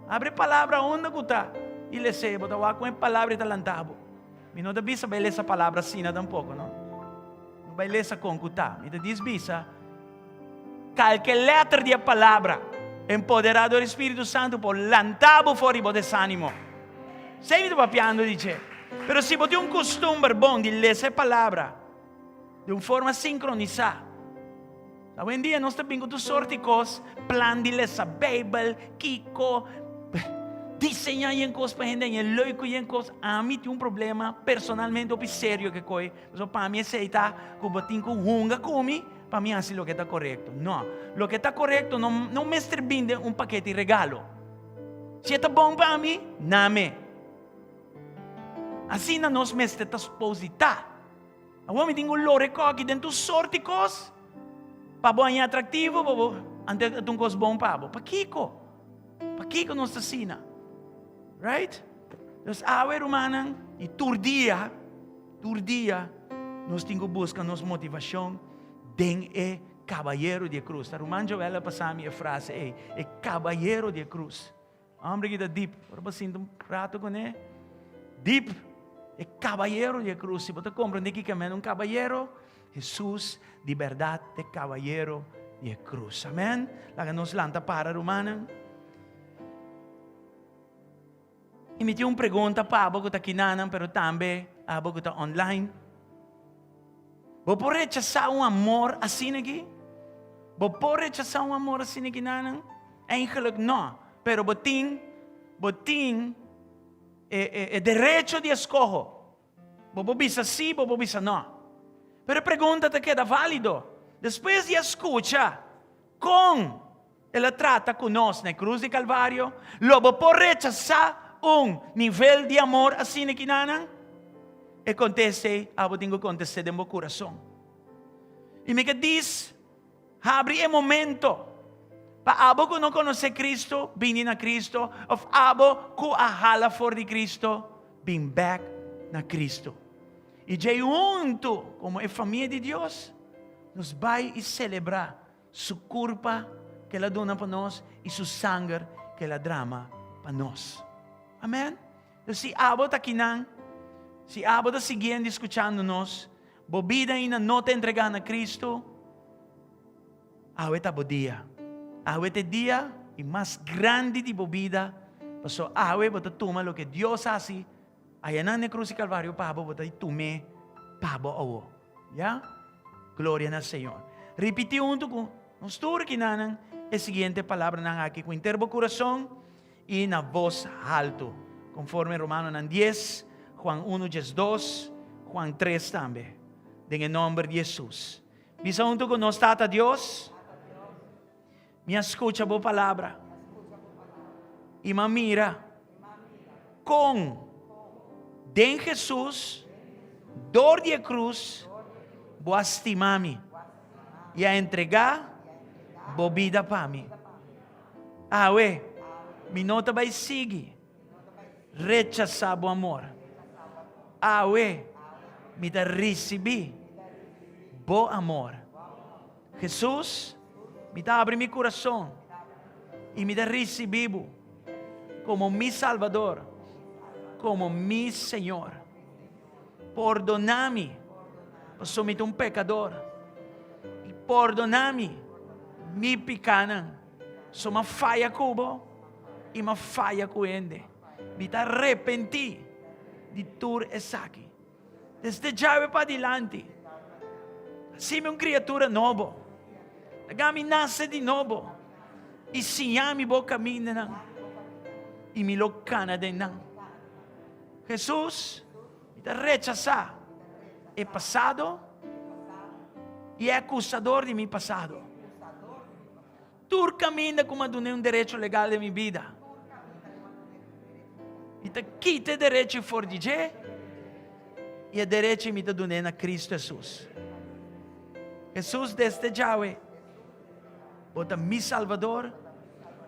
Abri e palabra unda ku ta i les'é. Bo ta wak kon e palabra ei ta lanta bo. Mi no ta bisa bai lesa palabra asina tampoko, no. No bai lesa kon ku ta. Mi ta dis bisa kalke lèter di e palabra empoderá dor e Spiritu Santu por lanta bo for di bo desánimo. Esei mi ta papiando di dje. Pero si bo tin un kustumber bon di lesa e palabra di un forma sinkronisá, Awendia nos ta bin ku tur sort di kos, plan di lesa Beibel, kiko, diseñá yen kos pa hende haña leuk ku yen kos. Ami tin un problema personalmente hopi serio ke koi, pasobra pa mi esei ta ku bo tin ku hunga ku mi pa mi hasi loke ta korekto. No, loke ta korekto no no mester bin den un pakete regalo. Si e ta bon pa mi, name. Asina nos mester ta supos di ta. Awor mi tin ku lora e koki den tur sort di kos pa bo haña atraktivo pa bo ante ta un kos bon pa bo. Pakiko? Pakiko nos ta asina? Right? Dus awe rumannan i tur dia, tur dia nos tin ku buska nos motivashon den e kabayero di e krus. Ta ruman Joel a pasa mi e frase ei, e kabayero di e krus. Hombre ki ta dip, ora bo sinta un rato kuné, dip, e kabayero di e krus. Si bo ta komprendé kiko men un kabayero, Hesus di bèrdat ta e kabayero di e krus. Amen. Laga nos lanta para rumannan. I mi tin un pregunta pa abo ku ta kinanan, pero tambe abo ku ta online. Bo por rechasá un amor asina aki? Bo por rechasá un amor asina aki nanan? Eigenlijk no, pero bo tin, bo tin e, e, e derecho di eskoho. Bo por bisa sí, bo por bisa no. Pero e pregunta ta keda válido. Despues di a skucha kon El a trata ku nos na e krus di Kalvario, lo bo por rechasá un nivel di amor asina kinanan? E kontesta ei abo tin ku kontest'é den bo kurason. I mi ke dis, habri e momento pa abo ku no konosé Kristu bini na Kristu, òf abo ku a hala for di Kristu bin bèk na Kristu. I djei huntu komo e famia di Dios nos bai i selebrá Su kurpa ku el a duna pa nos i su sanger ku el a drama pa nos. Amen. Dus si abo ta kinan, si abo ta siguiendo i skuchando nos, bo bida ainda no ta entregá na Kristu, awe ta bo dia. Awe ta e dia i mas grandi di bo bida, pasobra awe bo ta tuma loke Dios hasi Ayanan na e krus di Kalvario pa bo, bo ta di tum'é pa bo awo. Ya? Gloria na Señor. Ripití huntu ku nos tur kinanan e siguiente palabranan aki ku henter bo kurason i na bos haltu, konforme Romanonan dies, Juan unu diesdos, Juan tres tambe. Den e nòmber di Hesus. Bisa huntu ku nos, Tata Dios, Mi a skucha bo palabra i m'a mira kon den Hesus, dor di e krus, bo a stima mi i a entregá bo bida pa mi. Awe, mi no ta bai sigui rechasá bo amor. Awe, mi ta risibí bo amor. Hesus, mi ta abri mi kurason i mi ta risibí bo komo mi Salbador, komo mi Señor. Pordoná mi, pasobra mi ta un pekador. I pordoná mi mi pikánan. So mi a faya ku bo i mi a faya ku hende. Mi ta arepentí di tur esaki. Desde djawe padilanti, hasi mi un kriatura nobo. Laga mi nase di nobo i siña mi bo kamindanan, i mi lo kana den nan. Hesus, mi ta rechasá e pasado i e akusador di mi pasado. Tur kaminda ku mi a dun'é un derecho legal den mi bida, mi ta kita e derecho for di dje i e derecho mi ta dun'é na Kristu Hesus. Hesus, desde djawe, bo ta mi Salvador,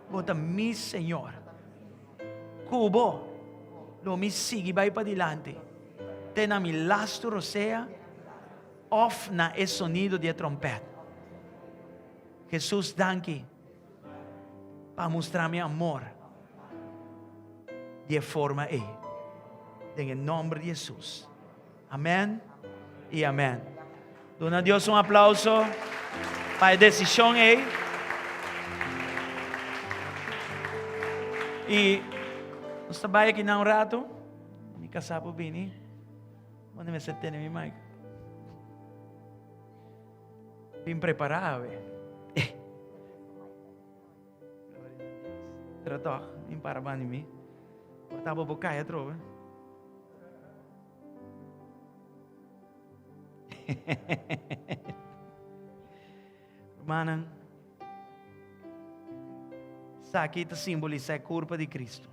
bo ta mi Señor. Ku bo lo mi sigui bai padilanti te na mi lastu rosea òf na e sonido di e tròmpèt. Hesus danki pa mustra mi amor di e forma ei. Den e nomber di Hesus. Amen i amen. Duna Dios un aplauso pa e desishon ei. I nos ta bai aki na un rato. Mi kasá por bini. Wanda mester tene mi mic? Bin prepará awe. Pero tòg, bin para banda di mi. Por ta bo por kai atrobe. Rumannan, esaki ta simbolisá e kurpa di Kristu.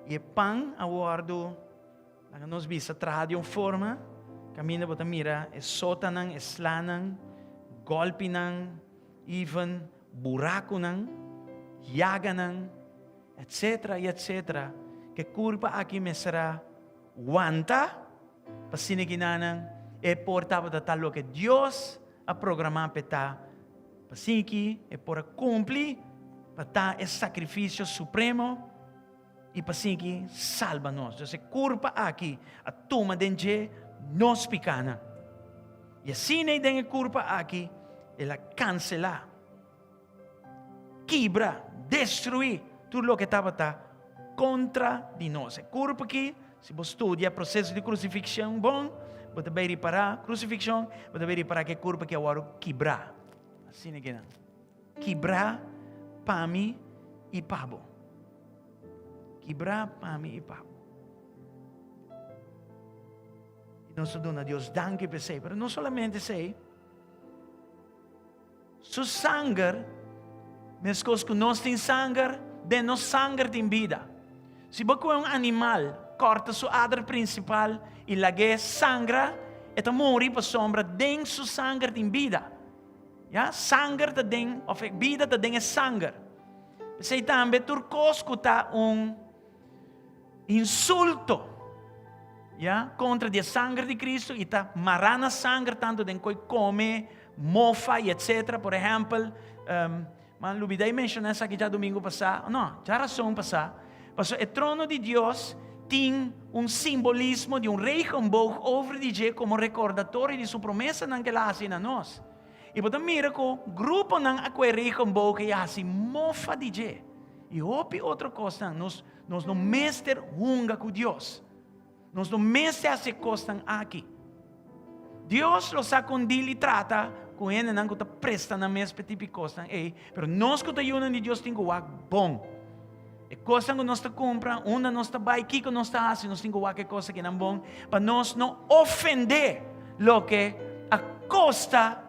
I e pan a wòrdu Laga nos bisa traha di un forma kaminda bo ta mira e sotanan, e slanan, gòlpinan, even burakunan, yaganan, etsetera i etsetera. Ku e kurpa aki mester a wanta pa asina kinanan e por tabata ta loke Dios a programá p'e ta, pa asina ki e por a kumpli pa ta e sakrifisio supremo i pa asina ki salba nos. Dus e kurpa aki a tuma den dje nos pikánan. I asina ei den e kurpa aki el a kanselá, kibra, destruí tur loke tabata kontra di nos. E kurpa aki, si bo studia proseso di krusifikshon bon, bo ta bai ripará, krusifikshon, bo ta bai ripará ku e kurpa aki a wòrdu kibrá. Asina kinan. Kibrá pa mi i pa bo. Kibrá pa mi i pa bo. I nos ta duna Dios danki pa esei. Pero no solamente esei, su sanger, meskos ku nos tin sanger, den nos sanger tin bida. Si bo kohe un animal, kòrta su ader prinsipal i lag'é sangra, e ta muri pasobra den su sanger tin bida. Ya, sanger ta den, òf e bida ta den e sanger. P'esei tambe tur kos ku ta un insulto, ya, kontra di e sanger di Kristu i ta mará na sanger tantu den koi kome, mofa i etsetera. Por ehèmpel, ma lubidá i menshoná esaki djadumingu pasá, no, djarason pasá, pasobra e trono di Dios tin un simbolismo di un regenboog over di dje komo rekordatorio di su promesanan ku el a hasi na nos. I bo ta mira ku gruponan a kue regenboog i a hasi mofa di dje. I hopi otro kosnan. Nos, nos no mester hunga ku Dios. Nos no mester hasi e kosnan aki. Dios lo sa kon dil i trata ku hendenan ku ta presta nan mes pa e tipo di kosnan ei, pero nos ku ta yunan di Dios tin ku wak bon. E kosnan ku nos ta kumpra, unda nos ta bai, kiko nos ta hasi, nos tin ku wak e kos akinan bon pa nos no ofendé loke a kosta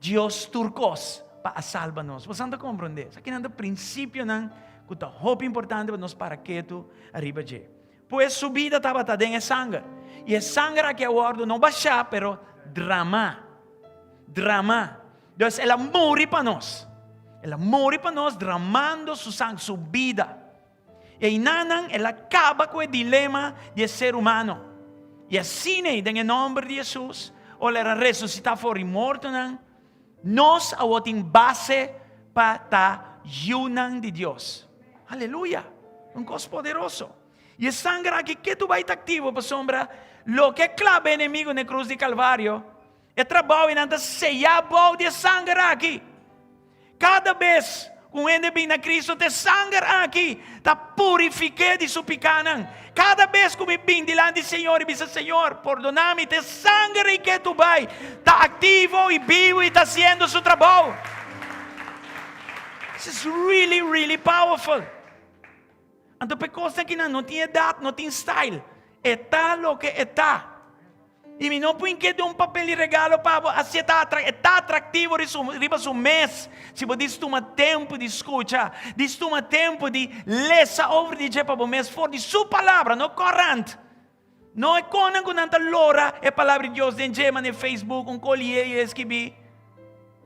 Dios tur kos pa a salba nos. Bosan ta komprondé? Esakinan ta prinsipionan ku ta hopi importante pa nos para ketu ariba dje. Pues su bida tabata den e sanger. I e sanger aki a wòrdu no bashá, pero dramá. Dramá. Dus el a muri pa nos. El a muri pa nos dramando su sanger, su bida. I einanan el a kaba ku e dilema di e ser humano. I asina den e nòmber di Hesus, ora el a resusitá for di mortonan, Nos awor tin base pa ta yunan di Dios. Aleluya! Un kos poderoso. I e sanger aki ke tu bai ta aktivo pasobra loke a klaba e enemigo na e krus di Kalvario, e trabou einan ta seyá bou di e sanger aki. Kada bes ku un hende bin na Kristu, ta e sanger aki ta purifik'é di su pikánan. Kada bes ku mi bin dilanti di Señor i bisa, Señor, pordoná mi, ta e sanger ei ke tu bai ta aktivo i bibu i ta hasiendo su trabou. This is really, really powerful. Anto pa e kosnan akinan no tin edat, no tin style. E ta loke e ta. I mi no por ink'e den un papel di regalo pa bo, asi e ta e ta atraktivo riba su mes. Si bo dis tuma tempu di skucha, dis tuma tempu di lesa over di dje pa bo mes for di su palabra, no korant. No e konan ku nan ta lora e palabra di Dios den dje manera Facebook, un kolié i e skibí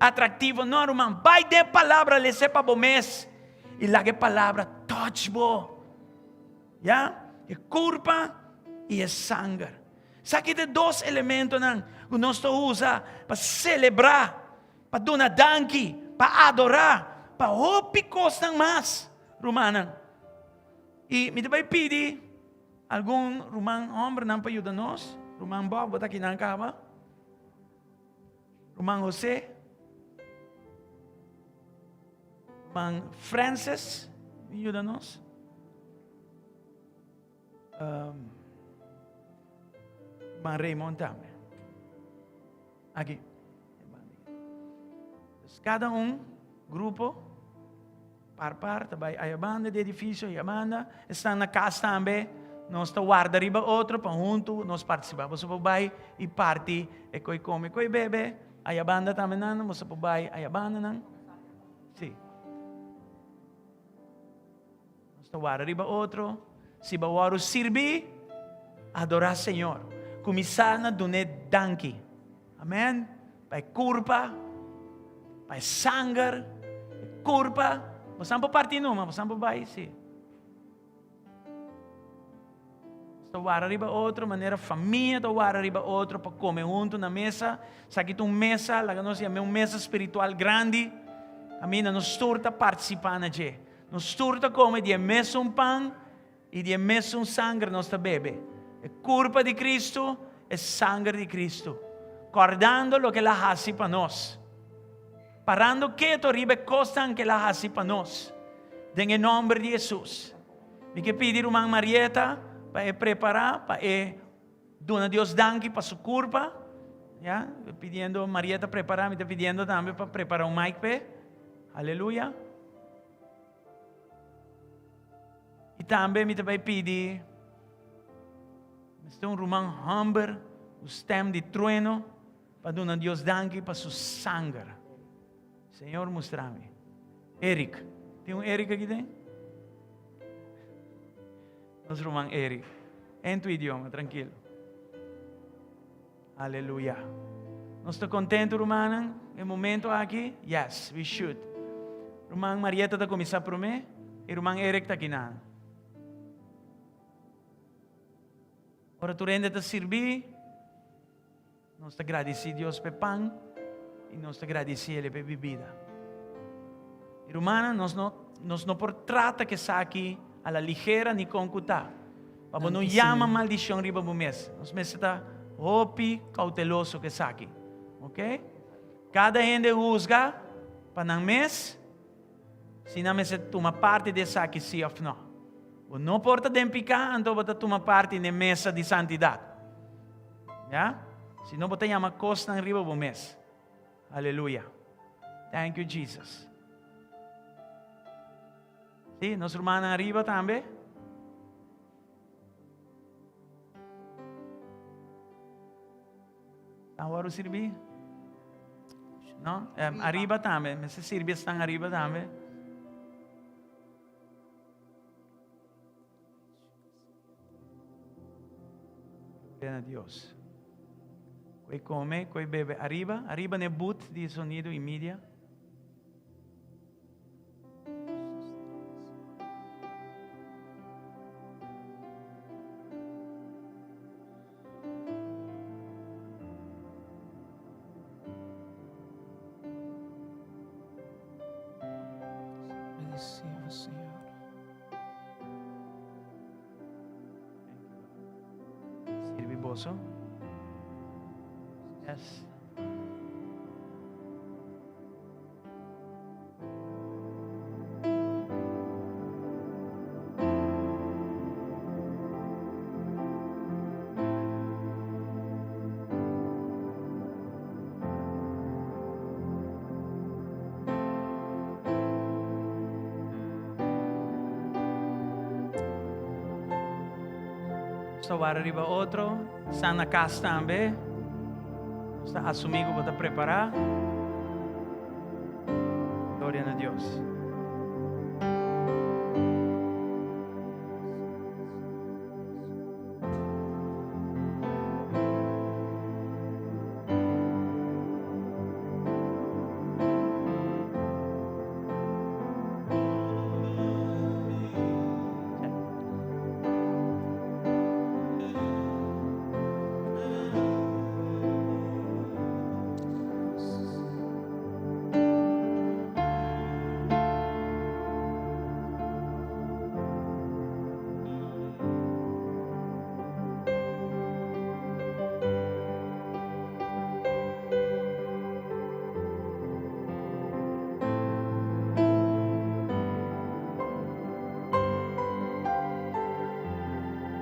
atraktivo. No ruman, bai den e palabra, les'é pa bo mes i laga e palabra touch bo. Ya, e kurpa i e sanger. Esaki ta e dos elementonan ku nos ta usa pa selebrá, pa duna danki, pa adorá, pa hopi kosnan mas, rumannan. I mi ta bai pidi algun ruman hòmbernan pa yuda nos. Ruman Bob, bo ta akinan kaba? Ruman José. Ruman Francis, yuda nos. Um, ruman Raymond tambe. Aki. Dus kada un grupo, par par, ta bai aya banda di edifisio, aya banda. Esnan na kas tambe, nos ta warda riba otro pa huntu nos partisipá. Boso por bai i parti e koi kome, koi bebe. Aya banda tambe nan, boso por bai aya banda nan. Sí. Nos ta warda riba otro. Si bo wòrdu sirbi, adorá Señor. Kuminsá na dun'é danki. Amèn. Pa e kurpa, pa e sanger, e kurpa. Bosan por parti numa, bosan por bai, sí. Ta wara riba otro manera famia ta wara riba otro pa come hunto na mesa. Esaki ta un mesa, laga nos yam'é un mesa spiritual grandi. Caminda nos tur ta participa na dje. Nos tur ta come di e mesun pan i di e mesun sanger nos ta bebe. E curpa di Cristo, e sanger di Cristo. Cordando loke el a haci pa nos. Parando keto riba e cosnan cu el a haci pa nos. Den e nomber di Jesus. Mi ke pidi ruman Marieta pa e prepará pa e duna Dios danki pa su kurpa. Ya, pidiendo Marieta prepará, mi ta pidiendo tambe pa prepará un mic p'e. Aleluya. I tambe mi ta bai pidi mester un ruman hòmber ku stèm di trueno pa duna Dios danki pa su sanger. Señor mustra mi. Eric. Tin un Eric aki den? Nos ruman Eric. En tu idioma, tranquilo. Aleluya. Nos ta contento, rumannan, e momento aki? Yes, we should. Ruman Marieta ta cuminsa prome y ruman Eric ta akinan. Ora tur hende ta sirbi. Nos ta gradisí Dios p'e pan i nos ta gradisí El p'e bibida. I rumannan, nos no, nos no por trata ku esaki a la ligera ni kon ku ta. Pa bo no yama maldishon riba bo mes. Nos mester ta hopi kouteloso ku esaki. Oke? Kada hende husga pa nan mes si nan mester tuma parti di esaki si òf no. Bo no por ta den piká anto bo ta tuma parti n'e mesa di santidat. Ya? Si no bo ta yama kosnan riba bo mes. Aleluya. Thank you Jesus. Si, nos rumannan ariba tambe. Nan wòrdu sirbi? No? Ariba tambe. Mester sirbi esnan ariba tambe. Gloria na Dios. Koe come, koe bebe. Ariba, ariba ne boot di sonido y media. Bendecimos, Señor. Sirbi boso. Yes. Nos ta wara riba otro, esnan na cas tambe. Nos ta asumí ku bo ta prepará. Gloria na Dios.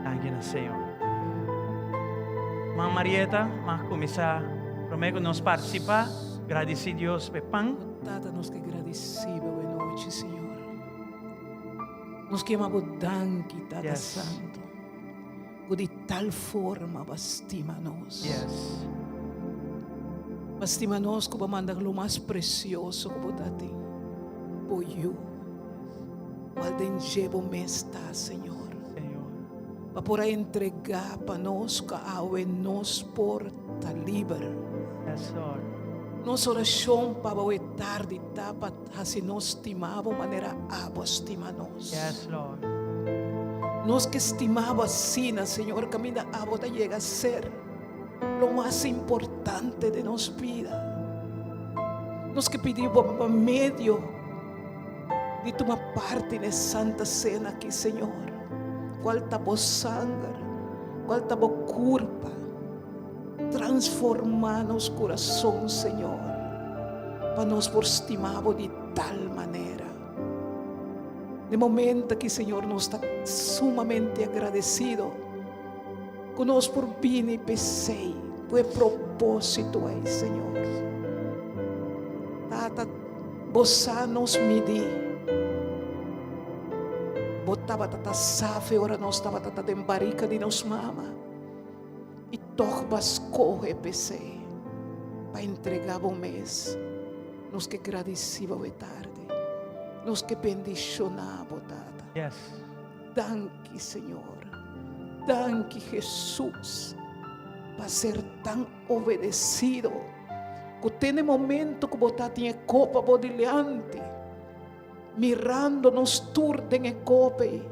Danki na Señor. Man Marieta, mag kuminsá promé ku nos partisipá, gradisí Dios p'e pan. Tata, nos ke gradisí bo e nochi, Señor. Nos ke yama bo danki, Tata Santo. Ku di tal forma bo a stima nos. Yes. Bo a stima nos ku bo a manda lo mas presioso ku bo ta tin, bo Yu, kual den dje bo mes ta, Señor. Señor. Pa por a entregá pa nos ku awe nos por ta liber. Yes, Lord. Nos orashon pa bo e tardi ta pa hasi nos stima bo manera abo a stima nos. Yes, Lord. Nos ke stima bo asina, Señor, kaminda abo ta yega ser lo mas importante den nos bida. Nos ke pidi bo pa medio di tuma parti na e Santa Sena aki, Señor, kual ta bo sanger, kual ta bo kurpa, transforma nos kurason, Señor, pa nos por stima bo di tal manera. Den momento aki, Señor, nos ta sumamente agradecido ku nos por bini p'esei, ku e propósito ei, Señor. Tata, Bo sa nos midí. Bo tabata ta sa fe ora nos tabata ta den barika di nos mama. I tòg bo a skohe p'esei pa entregá bo mes. Nos ke gradisí bo e tardi. Nos ke bendishoná bo, Tata. Yes. Danki, Señor. Danki, Hesus, pa ser tan obedesido. Ku te na e momento ku bo ta tin e kopa bo dilanti, mirando nos tur den e kopa ei,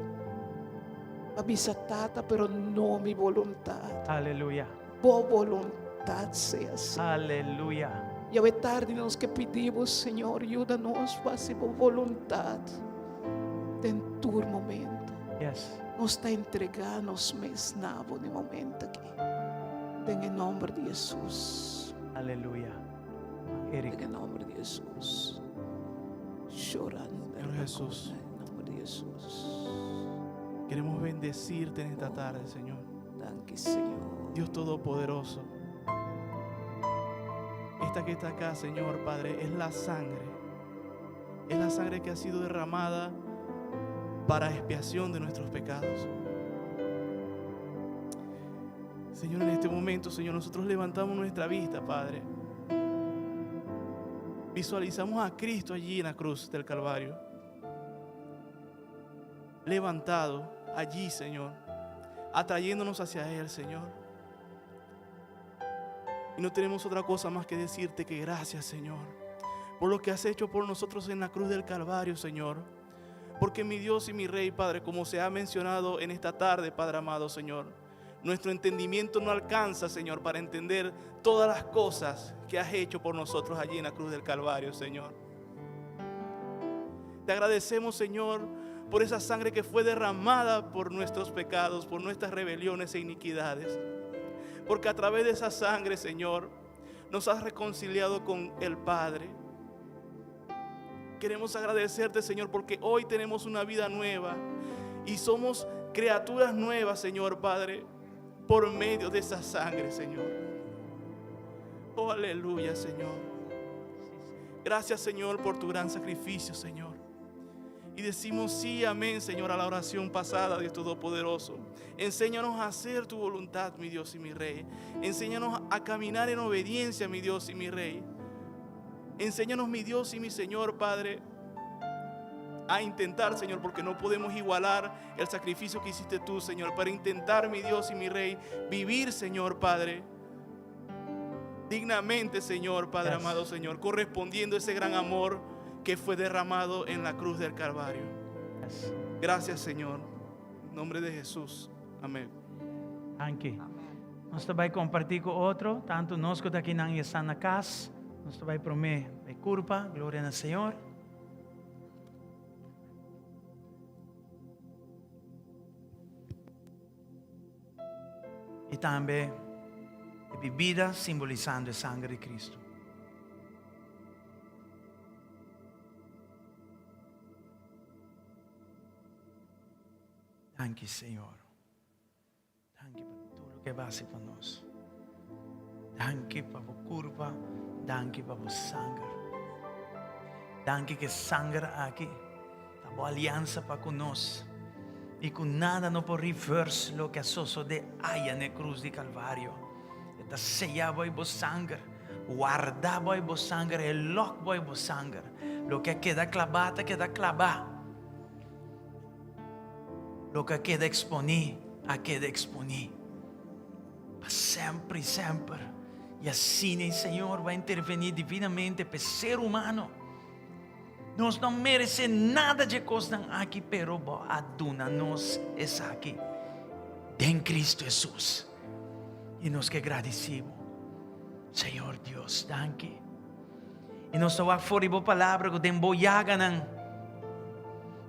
bo a bisa, Tata, pero no mi boluntat. Aleluya. Bo boluntat sea así. Aleluya. I awe tardi nos ke pidi bo, Señor, yuda nos pa hasi bo boluntat den tur momento. Yes. Nos ta entregá nos mes na bo den e momento aki. Den e nomber di Hesus. Aleluya. Eric. Den e nomber di Hesus. Llorando. Señor Jesús. En el nombre de Jesús. Queremos bendecirte en esta tarde, Señor. Danki, Señor. Dios Todopoderoso. Esta que está acá, Señor Padre, es la sangre. Es la sangre que ha sido derramada para expiación de nuestros pecados. Señor, en este momento, Señor, nosotros levantamos nuestra vista, Padre. Visualizamos a Cristo allí en la cruz del Calvario. Levantado allí, Señor, atrayéndonos hacia Él, Señor. Y no tenemos otra cosa más que decirte que gracias, Señor, por lo que has hecho por nosotros en la cruz del Calvario, Señor. Porque mi Dios y mi Rey, Padre, como se ha mencionado en esta tarde, Padre amado, Señor, nuestro entendimiento no alcanza, Señor, para entender todas las cosas que has hecho por nosotros allí en la cruz del Calvario, Señor. Te agradecemos, Señor, por esa sangre que fue derramada por nuestros pecados, por nuestras rebeliones e iniquidades. Porque a través de esa sangre, Señor, nos has reconciliado con el Padre. Queremos agradecerte, Señor, porque hoy tenemos una vida nueva y somos criaturas nuevas, Señor Padre, por medio de esa sangre, Señor. Oh, aleluya, Señor. Gracias, Señor, por tu gran sacrificio, Señor. Y decimos sí, amén, Señor, a la oración pasada, Dios Todopoderoso. Enséñanos a hacer tu voluntad, mi Dios y mi Rey. Enséñanos a caminar en obediencia, mi Dios y mi Rey. Enséñanos, mi Dios y mi Señor, Padre, a intentar, Señor, porque no podemos igualar el sacrificio que hiciste tú, Señor, para intentar, mi Dios y mi Rey, vivir, Señor, Padre, dignamente, Señor, Padre amado, Señor, correspondiendo ese gran amor que fue derramado en la cruz del Calvario. Gracias, Señor. En nombre de Jesús. Amén. Danki. Nos ta bai kompartí ku otro, tantu nos ku ta akinan i esnan na kas. Nos ta bai promé e kurpa. Gloria na Señor. I tambe e bibida simbolisando e sanger di Cristo. Danki, Señor. Danki pa tur loke bo a hasi pa nos. Danki pa bo kurpa, danki pa bo sanger. Danki ku e sanger aki ta bo aliansa pa ku nos i ku nada no por reverse loke a sosodé aya na e krus di Kalvario. E ta seyá bo i bo sanger, wardá bo i bo sanger, e lòk bo i bo sanger. Loke a keda klabá ta keda klabá. Loke a keda eksponí, a keda eksponí pa semper i semper. I asina e Señor bai intervení divinamente pa e ser humano. Nos no meresé nada dje kosnan aki, pero Bo a duna nos esaki den Cristo Hesus. I nos ke gradisí Bo. Señor Dios, danki. I nos ta wak for di Bo palabra ku den Bo yaganan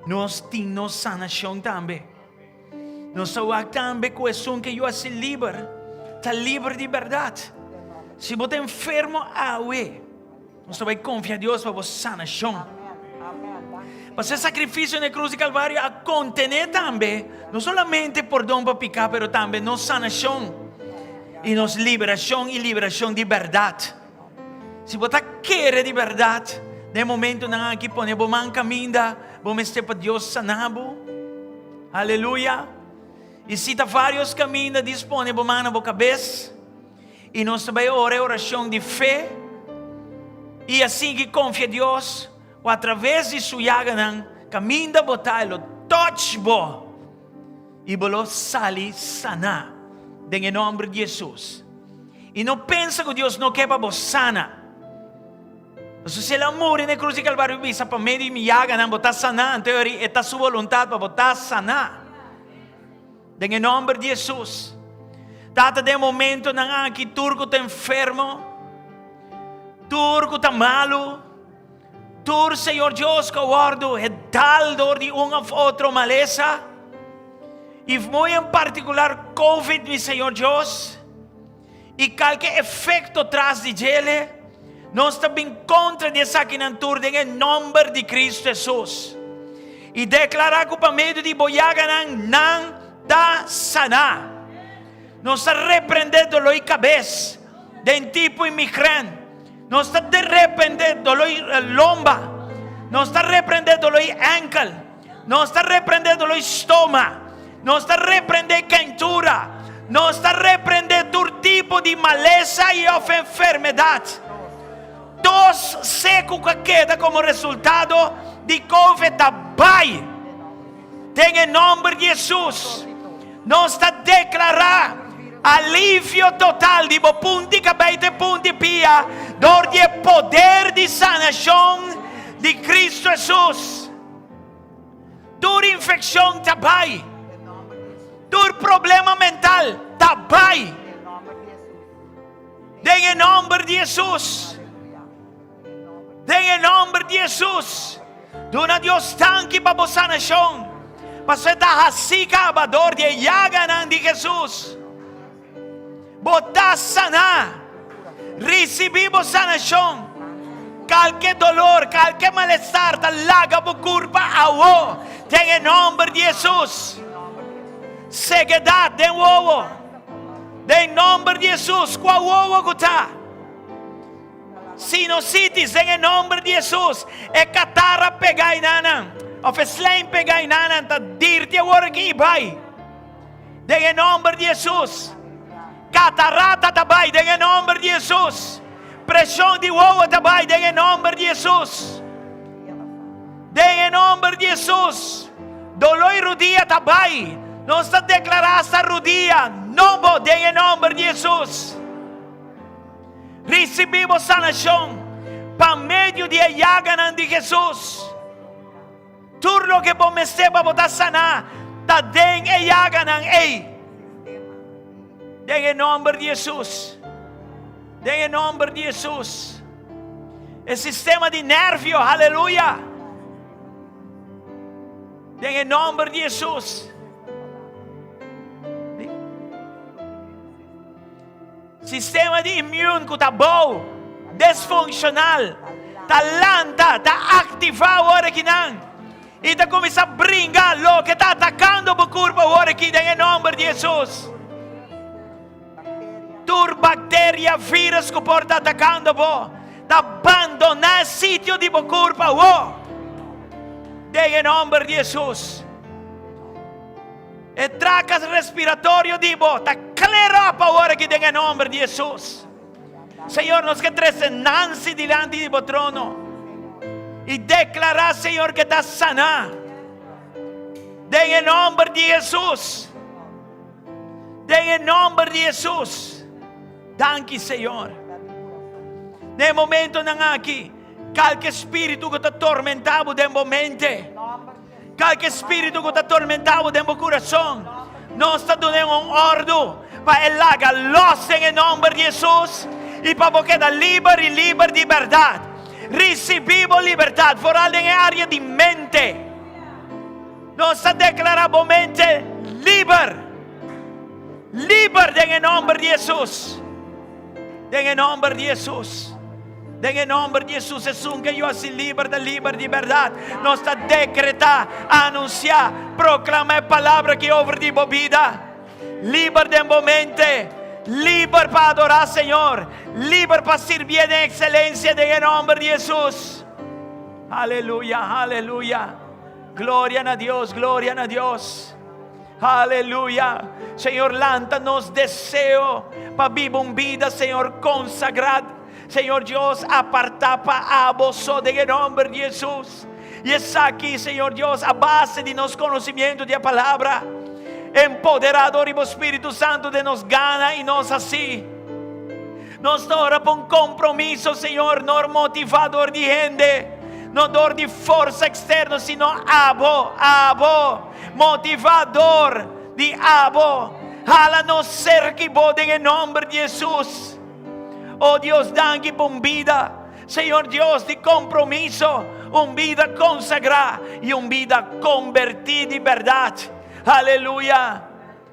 nos tin nos sanashon tambe. Nos ta wak tambe ku esun ke yu hasi liber ta liber di bèrdat. Si bo ta enfermo awe, nos ta bai konfia Dios pa bo sanashon. Pasobra e sakrifisio na e krus di Kalvario a kontené tambe no solamente pordon pa piká, pero tambe nos sanashon i nos liberashon i liberashon di bèrdat. Si bo ta kere di bèrdat, den e momentunan aki pone bo man kaminda bo mester pa Dios sana bo. Aleluya! I si ta vários kaminda, dis pone bo man na bo kabes i nos ta bai ora e orashon di fe i asin ki konfia Dios ku atraves di su yaganan kaminda bo ta e lo touch bo i bo lo sali saná den e nòmber di Hesus. I no pensa ku Dios no ke pa bo sana. Pasobra si El a muri na e krus di Kalvario i bisa pa medio di mi yaganan bo ta saná, anto e ta su boluntat pa bo ta saná. Den e nòmber di Hesus. Tata, den e momentonan aki tur ku ta enfermo, tur ku ta malu, tur, Señor Dios, ku a wòrdu hedal dor di un òf otro malesa, i muy en partikular Covid, mi Señor Dios, i kalke efekto tras di djele, nos ta bin kontra di esakinan tur den e nòmber di Kristu Hesus. I deklará ku pa medio di bo yaganan nan ta saná. Nos ta reprendé doló i kabes den tipo i migrèn. Nos ta reprendé doló i lomba. Nos ta reprendé doló i ènkel. Nos ta reprendé doló i stoma. Nos ta reprendé keintura. Nos ta reprendé tur tipo di malesa i òf enfermedat. Tos seku ku a keda komo resultado di Covid ta bai. Den e nòmber di Hesus, nos ta deklará alivio total di bo punti kabei te punti pia dor di e poder di sanashon di Kristu Hesus. Tur infekshon ta bai. Tur problema mental ta bai. Den e nòmber di Hesus. Den e nòmber di Hesus. Duna Dios danki pa bo sanashon. Pasobra e ta hasi kaba dor di e yaganan di Hesus. Bo ta saná. Risibí bo sanashon. Kalke dolor, kalke malestar ta laga bo kurpa awo den e nòmber di Hesus. Segedat den wowo. Den nòmber di Hesus, kua wowo ku ta? Sinusitis den e nòmber di Hesus. E katarra pega enanan, òf e slijm pega enanan ta dirti awor aki i bai. Den e nòmber di Hesus. Katarata ta bai den e nòmber di Hesus. Preshon di wowo ta bai den e nòmber di Hesus. Den e nòmber di Hesus. Doló i rudia ta bai. Nos ta deklará asta rudia nobo den e nòmber di Hesus. Risibí bo sanashon pa medio di e yaganan di Hesus. Tur loke bo mester pa bo ta saná ta den e yaganan ei. Den e nòmber di Hesus. Den e nòmber di Hesus. E sistema di nervio, haleluya. Den e nòmber di Hesus. Sistema di immune ku ta bou, desfunshonal, ta lanta, ta aktivá awor akinan i ta kuminsá bringa loke ta atakando bo kurpa awor aki den e nòmber di Hesus. Tur bakteria, vírus ku por ta atakando bo ta bandoná e sitio di bo kurpa awor den e nòmber di Hesus. E trakas respiratorio di bo ta clear up awor aki den e nomber di Hesus. Señor, nos ke trece Nancy dilanti di bo trono y declara, Señor, que ta sana. Den e nomber di Hesus. Den e nomber di Hesus. Danki, Señor. Den e momentonan aki. Kalke spiritu ku ta tormentá bo den bo mente, kalke spiritu ku ta tormentá bo den bo kurason, nos ta dun'é un òrdu pa e laga lòs den e nòmber di Hesus i pa bo keda liber i liber di bèrdat. Risibí bo libertat, foral den e área di mente. Nos ta deklará bo mente liber, liber den e nòmber di Hesus. Den e nòmber di Hesus. Den e nòmber di Hesus, esun ke yo hasi liber ta liber di bèrdat. Nos ta dekretá, anunsiá, proklamá e palabra aki over di bo bida. Liber den bo mente, liber pa adorá Señor, liber pa sirbié den ekselensia den e nòmber di Hesus. Aleluya, aleluya. Gloria na Dios, gloria na Dios. Aleluya. Señor, lanta nos deseo pa biba un bida, Señor, konsagrá. Señor Dios, apartá pa abo so den e nòmber di Hesus. I esaki, Señor Dios, a base di nos konosimiento di e palabra, empoderá dor di bo Spiritu Santu den nos gana i nos hasi. Nos ta ora pa un kompromiso, Señor, no motivá dor di hende, no dor di forsa eksterno, sino abo, abo. Motivá dor di abo. Hala nos serki bo den e nomber di Hesus. O Dios, danki pa un bida, Señor Dios, di kompromiso, un bida konsagrá i un bida kombertí di bèrdat. Aleluya!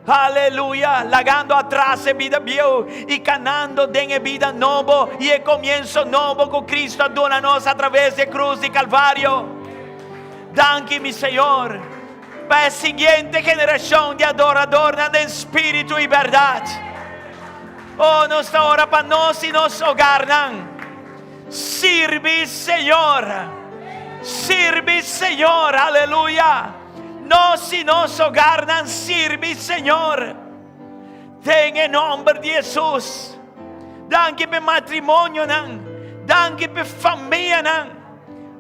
Aleluya! Lagando atras e bida bieu i kanando den e bida nobo i e komienso nobo ku Kristu a duna nos atraves di e krus di Kalvario. Danki, mi Señor, pa e siguiente generashon di adoradornan den spiritu i bèrdat. Oh, nos ta ora pa nos i nos hogarnan. Sirbi Señor! Sirbi Señor! Aleluya! Nos i nos hogarnan sirbi Señor. Den e nomber di Hesus. Danki p'e matrimonionan. Danki p'e famianan.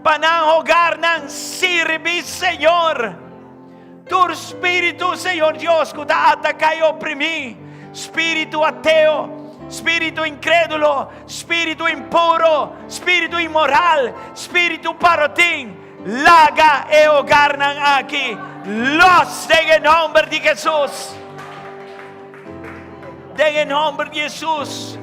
Pa nan hogarnan sirbi Señor. Tur spiritu, Señor Dios, ku ta ataká i oprimí, spiritu ateo, spiritu inkrédulo, spiritu impuro, spiritu inmoral, spiritu parotin, laga e hogarnan aki los den e nòmber di Hesus. Den e nòmber di Hesus,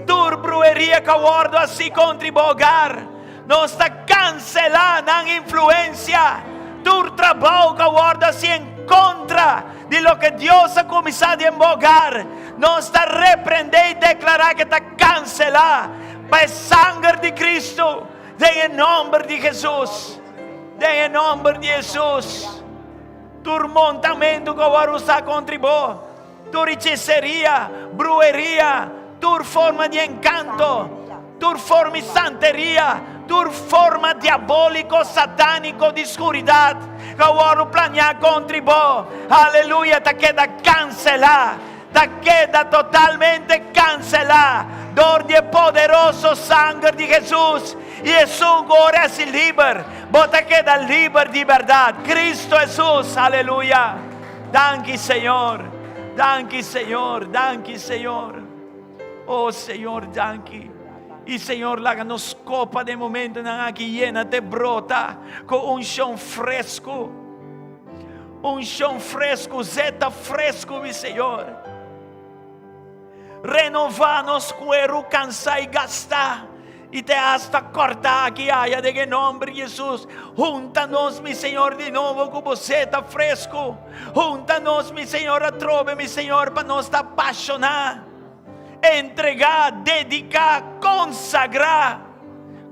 tur brueria ku a wòrdu hasi kontra bo hogar, Nos ta kanselá nan influensia, tur trabou ku a wòrdu hasi en kontra di loke Dios a kuminsá den bo hogar. Nos ta reprendé i deklará ku e ta kanselá pa e sanger di Kristu, den e nòmber di Hesus, den e nòmber di Hesus. Tur montamentu ku a wòrdu usá kontra bo, Tur hechiseria, brueria, tur forma di encanto, tur forma di santeria, tur forma diabolico, satanico di scuridad cu a wordo planea contra bo, aleluya, ta keda cancela, ta keda totalmente cancela door di e poderoso sanger di Jesus. Y esun cu ora haci liber, bo ta keda liber di berdad. Cristo Jesus, aleluya. Danki Señor, danki Señor, danki Señor. Oh Señor, danki. Y Señor, laga nos copa den momentonan aki yena te brota cu unción fresco. Unción fresco, zeta fresco, mi Señor. Renová nos kueru kansá i gastá, i te asta kòrtá aki aya den e nòmber di Hesus. Hunta nos, mi Señor, di nobo ku bo seta fresku. Hunta nos, mi Señor, atrobe, mi Señor, pa nos ta pashoná, entregá, dediká, konsagrá,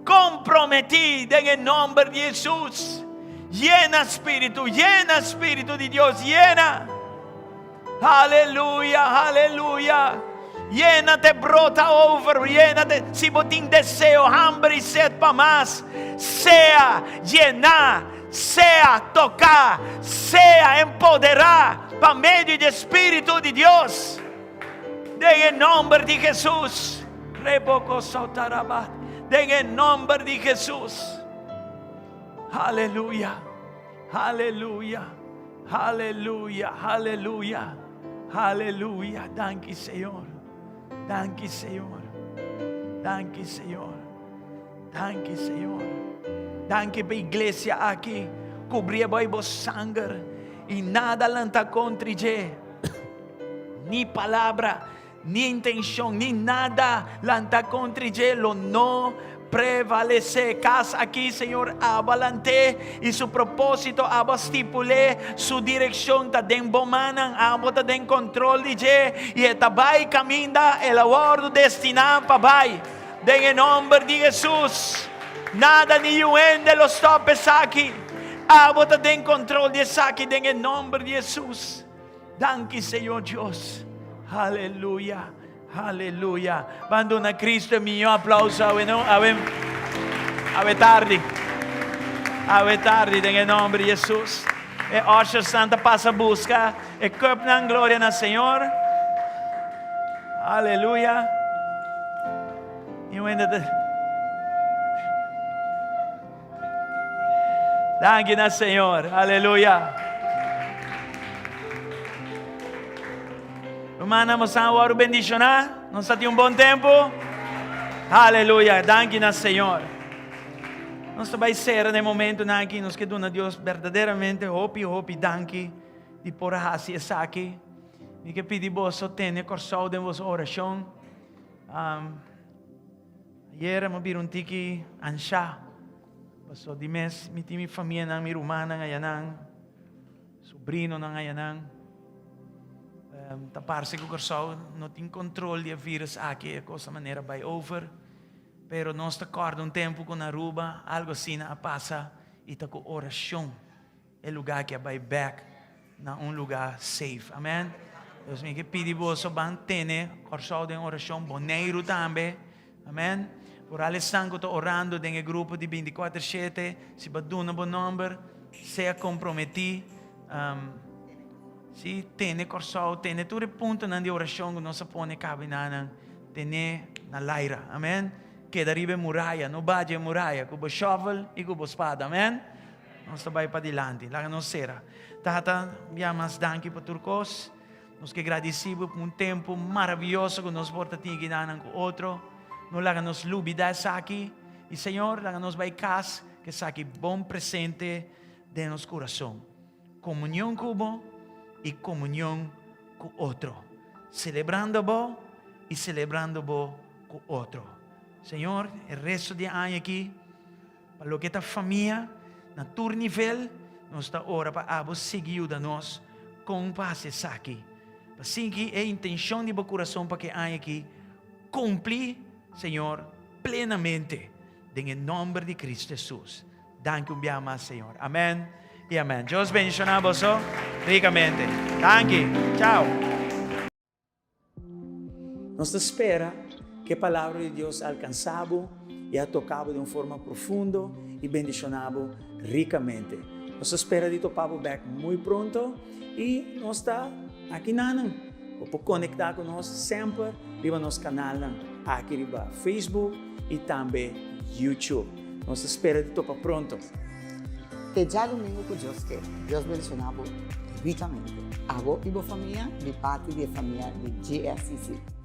komprometí den e nòmber di Hesus. Yena, Spiritu, yena, Spiritu di Dios, yena. Aleluya, aleluya. Yénate, brota over, yénate. Si bo tin deseo, hamber i sed pa mas, sea yená, sea toká, sea empoderá pa medio di e Spiritu di Dios. Den e nòmber di Hesus. Rebokosotaraba. Den e nòmber di Hesus. Aleluya, aleluya. Aleluya, aleluya, aleluya. Danki Señor. Danki Señor. Danki Señor. Danki, Señor. Danki pa iglesia aki. Kubri e bo sanger i nada lanta kontra dje. Ni palabra, ni intenshon, ni nada lanta kontra dje lo no prevalesé. Kas aki, Señor, abo a lant'é i su propósito abo a stipul'é. Su direkshon ta den bo mannan, abo ta den kontrol di dje i e ta bai kaminda el a wòrdu destiná pa bai. Den e nòmber di Hesus, nada ni yu hende lo stòp esaki. Abo ta den kontrol di esaki den e nòmber di Hesus. Danki Señor Dios. Aleluya. Aleluya. Ban duna Cristo e mihó aplauso awe no, awe awe tardi. Awe tardi den e nòmber di Hesus. E ushersnan ta pasa buska e cupnan, gloria na Señor. Aleluya. I un hende ta Danki na Señor. Aleluya. Hermana, nos a wòrdu bendishoná. Nos a tin un bon tempu. Aleluya. Danki na Señor. Nos ta bai sera den momentunan aki. Nos ke duna Dios berdaderamente hopi, hopi danki di por a hasi esaki. Mi ke pidi boso tene Kòrsou den boso orashon. Um, Ayera mi bira un tiki anshá. Paso di mes mi tin mi famianan, mi rumannan ayanan, sobrinonan ayanan. Um, ta parse ku Kòrsou no tin kontrol di e virus aki, e kos a manera bai over. Pero nos ta kòrda un tempu ku na Aruba algu asina a pasa i ta ku orashon e lugá aki a bai bèk na un lugá safe. Amen. Dus mi ke pidi boso ban tene Kòrsou den orashon, Boneiru tambe. Amen. Por al esnan ku ta orando den e grupo di bintikuater shete, si bo a duna bo nòmber, sea komprometí. Um, si tene Kòrsou, tene tur e puntonan di orashon ku nos a pone kabinánan. Ten'é na laira. Amen. Keda riba e muraya, no baja e muraya ku bo shovel i ku bo spada. Amen. Nos ta bai padilanti. Laga nos sera. Tata, bia mas danki pa tur kos. Nos ke gradisí bo pa un tempu maravioso ku nos por ta tin akinan ku otro. No laga nos lubidá esaki. I Señor, laga nos bai kas ku esaki bon presente den nos kurason. Komunion ku bo i komunion ku otro. Selebrando bo i selebrando bo ku otro. Señor, e resto di e aña aki, pa loke ta famia, na tur nivel, nos ta ora pa abo sigui yuda nos kon pa hasi esaki. Pa sigui e intenshon di bo kurason pa ku e aña aki kumpli, Señor, plenamente, den e nòmber di Cristo Hesus. Danki un bia mas Señor. Amen y amen. Dios bendiciona boso ricamente. Danki. Chao. Nos ta spera ku e Palabra di Dios a alkansá bo i a toká bo den un forma profundo i bendishoná bo rikamente. Nos ta spera di topa bo bèk muy pronto i nos ta aki nanan. Bo por konektá ku nos semper riba nos kanalnan aki riba Facebook i tambe YouTube. Nos ta spera di topa pronto. Te djadumingu ku Dios ke. Dios bendiciona bo ricamente. Abo y bo famia di parti di e famia di GSCC.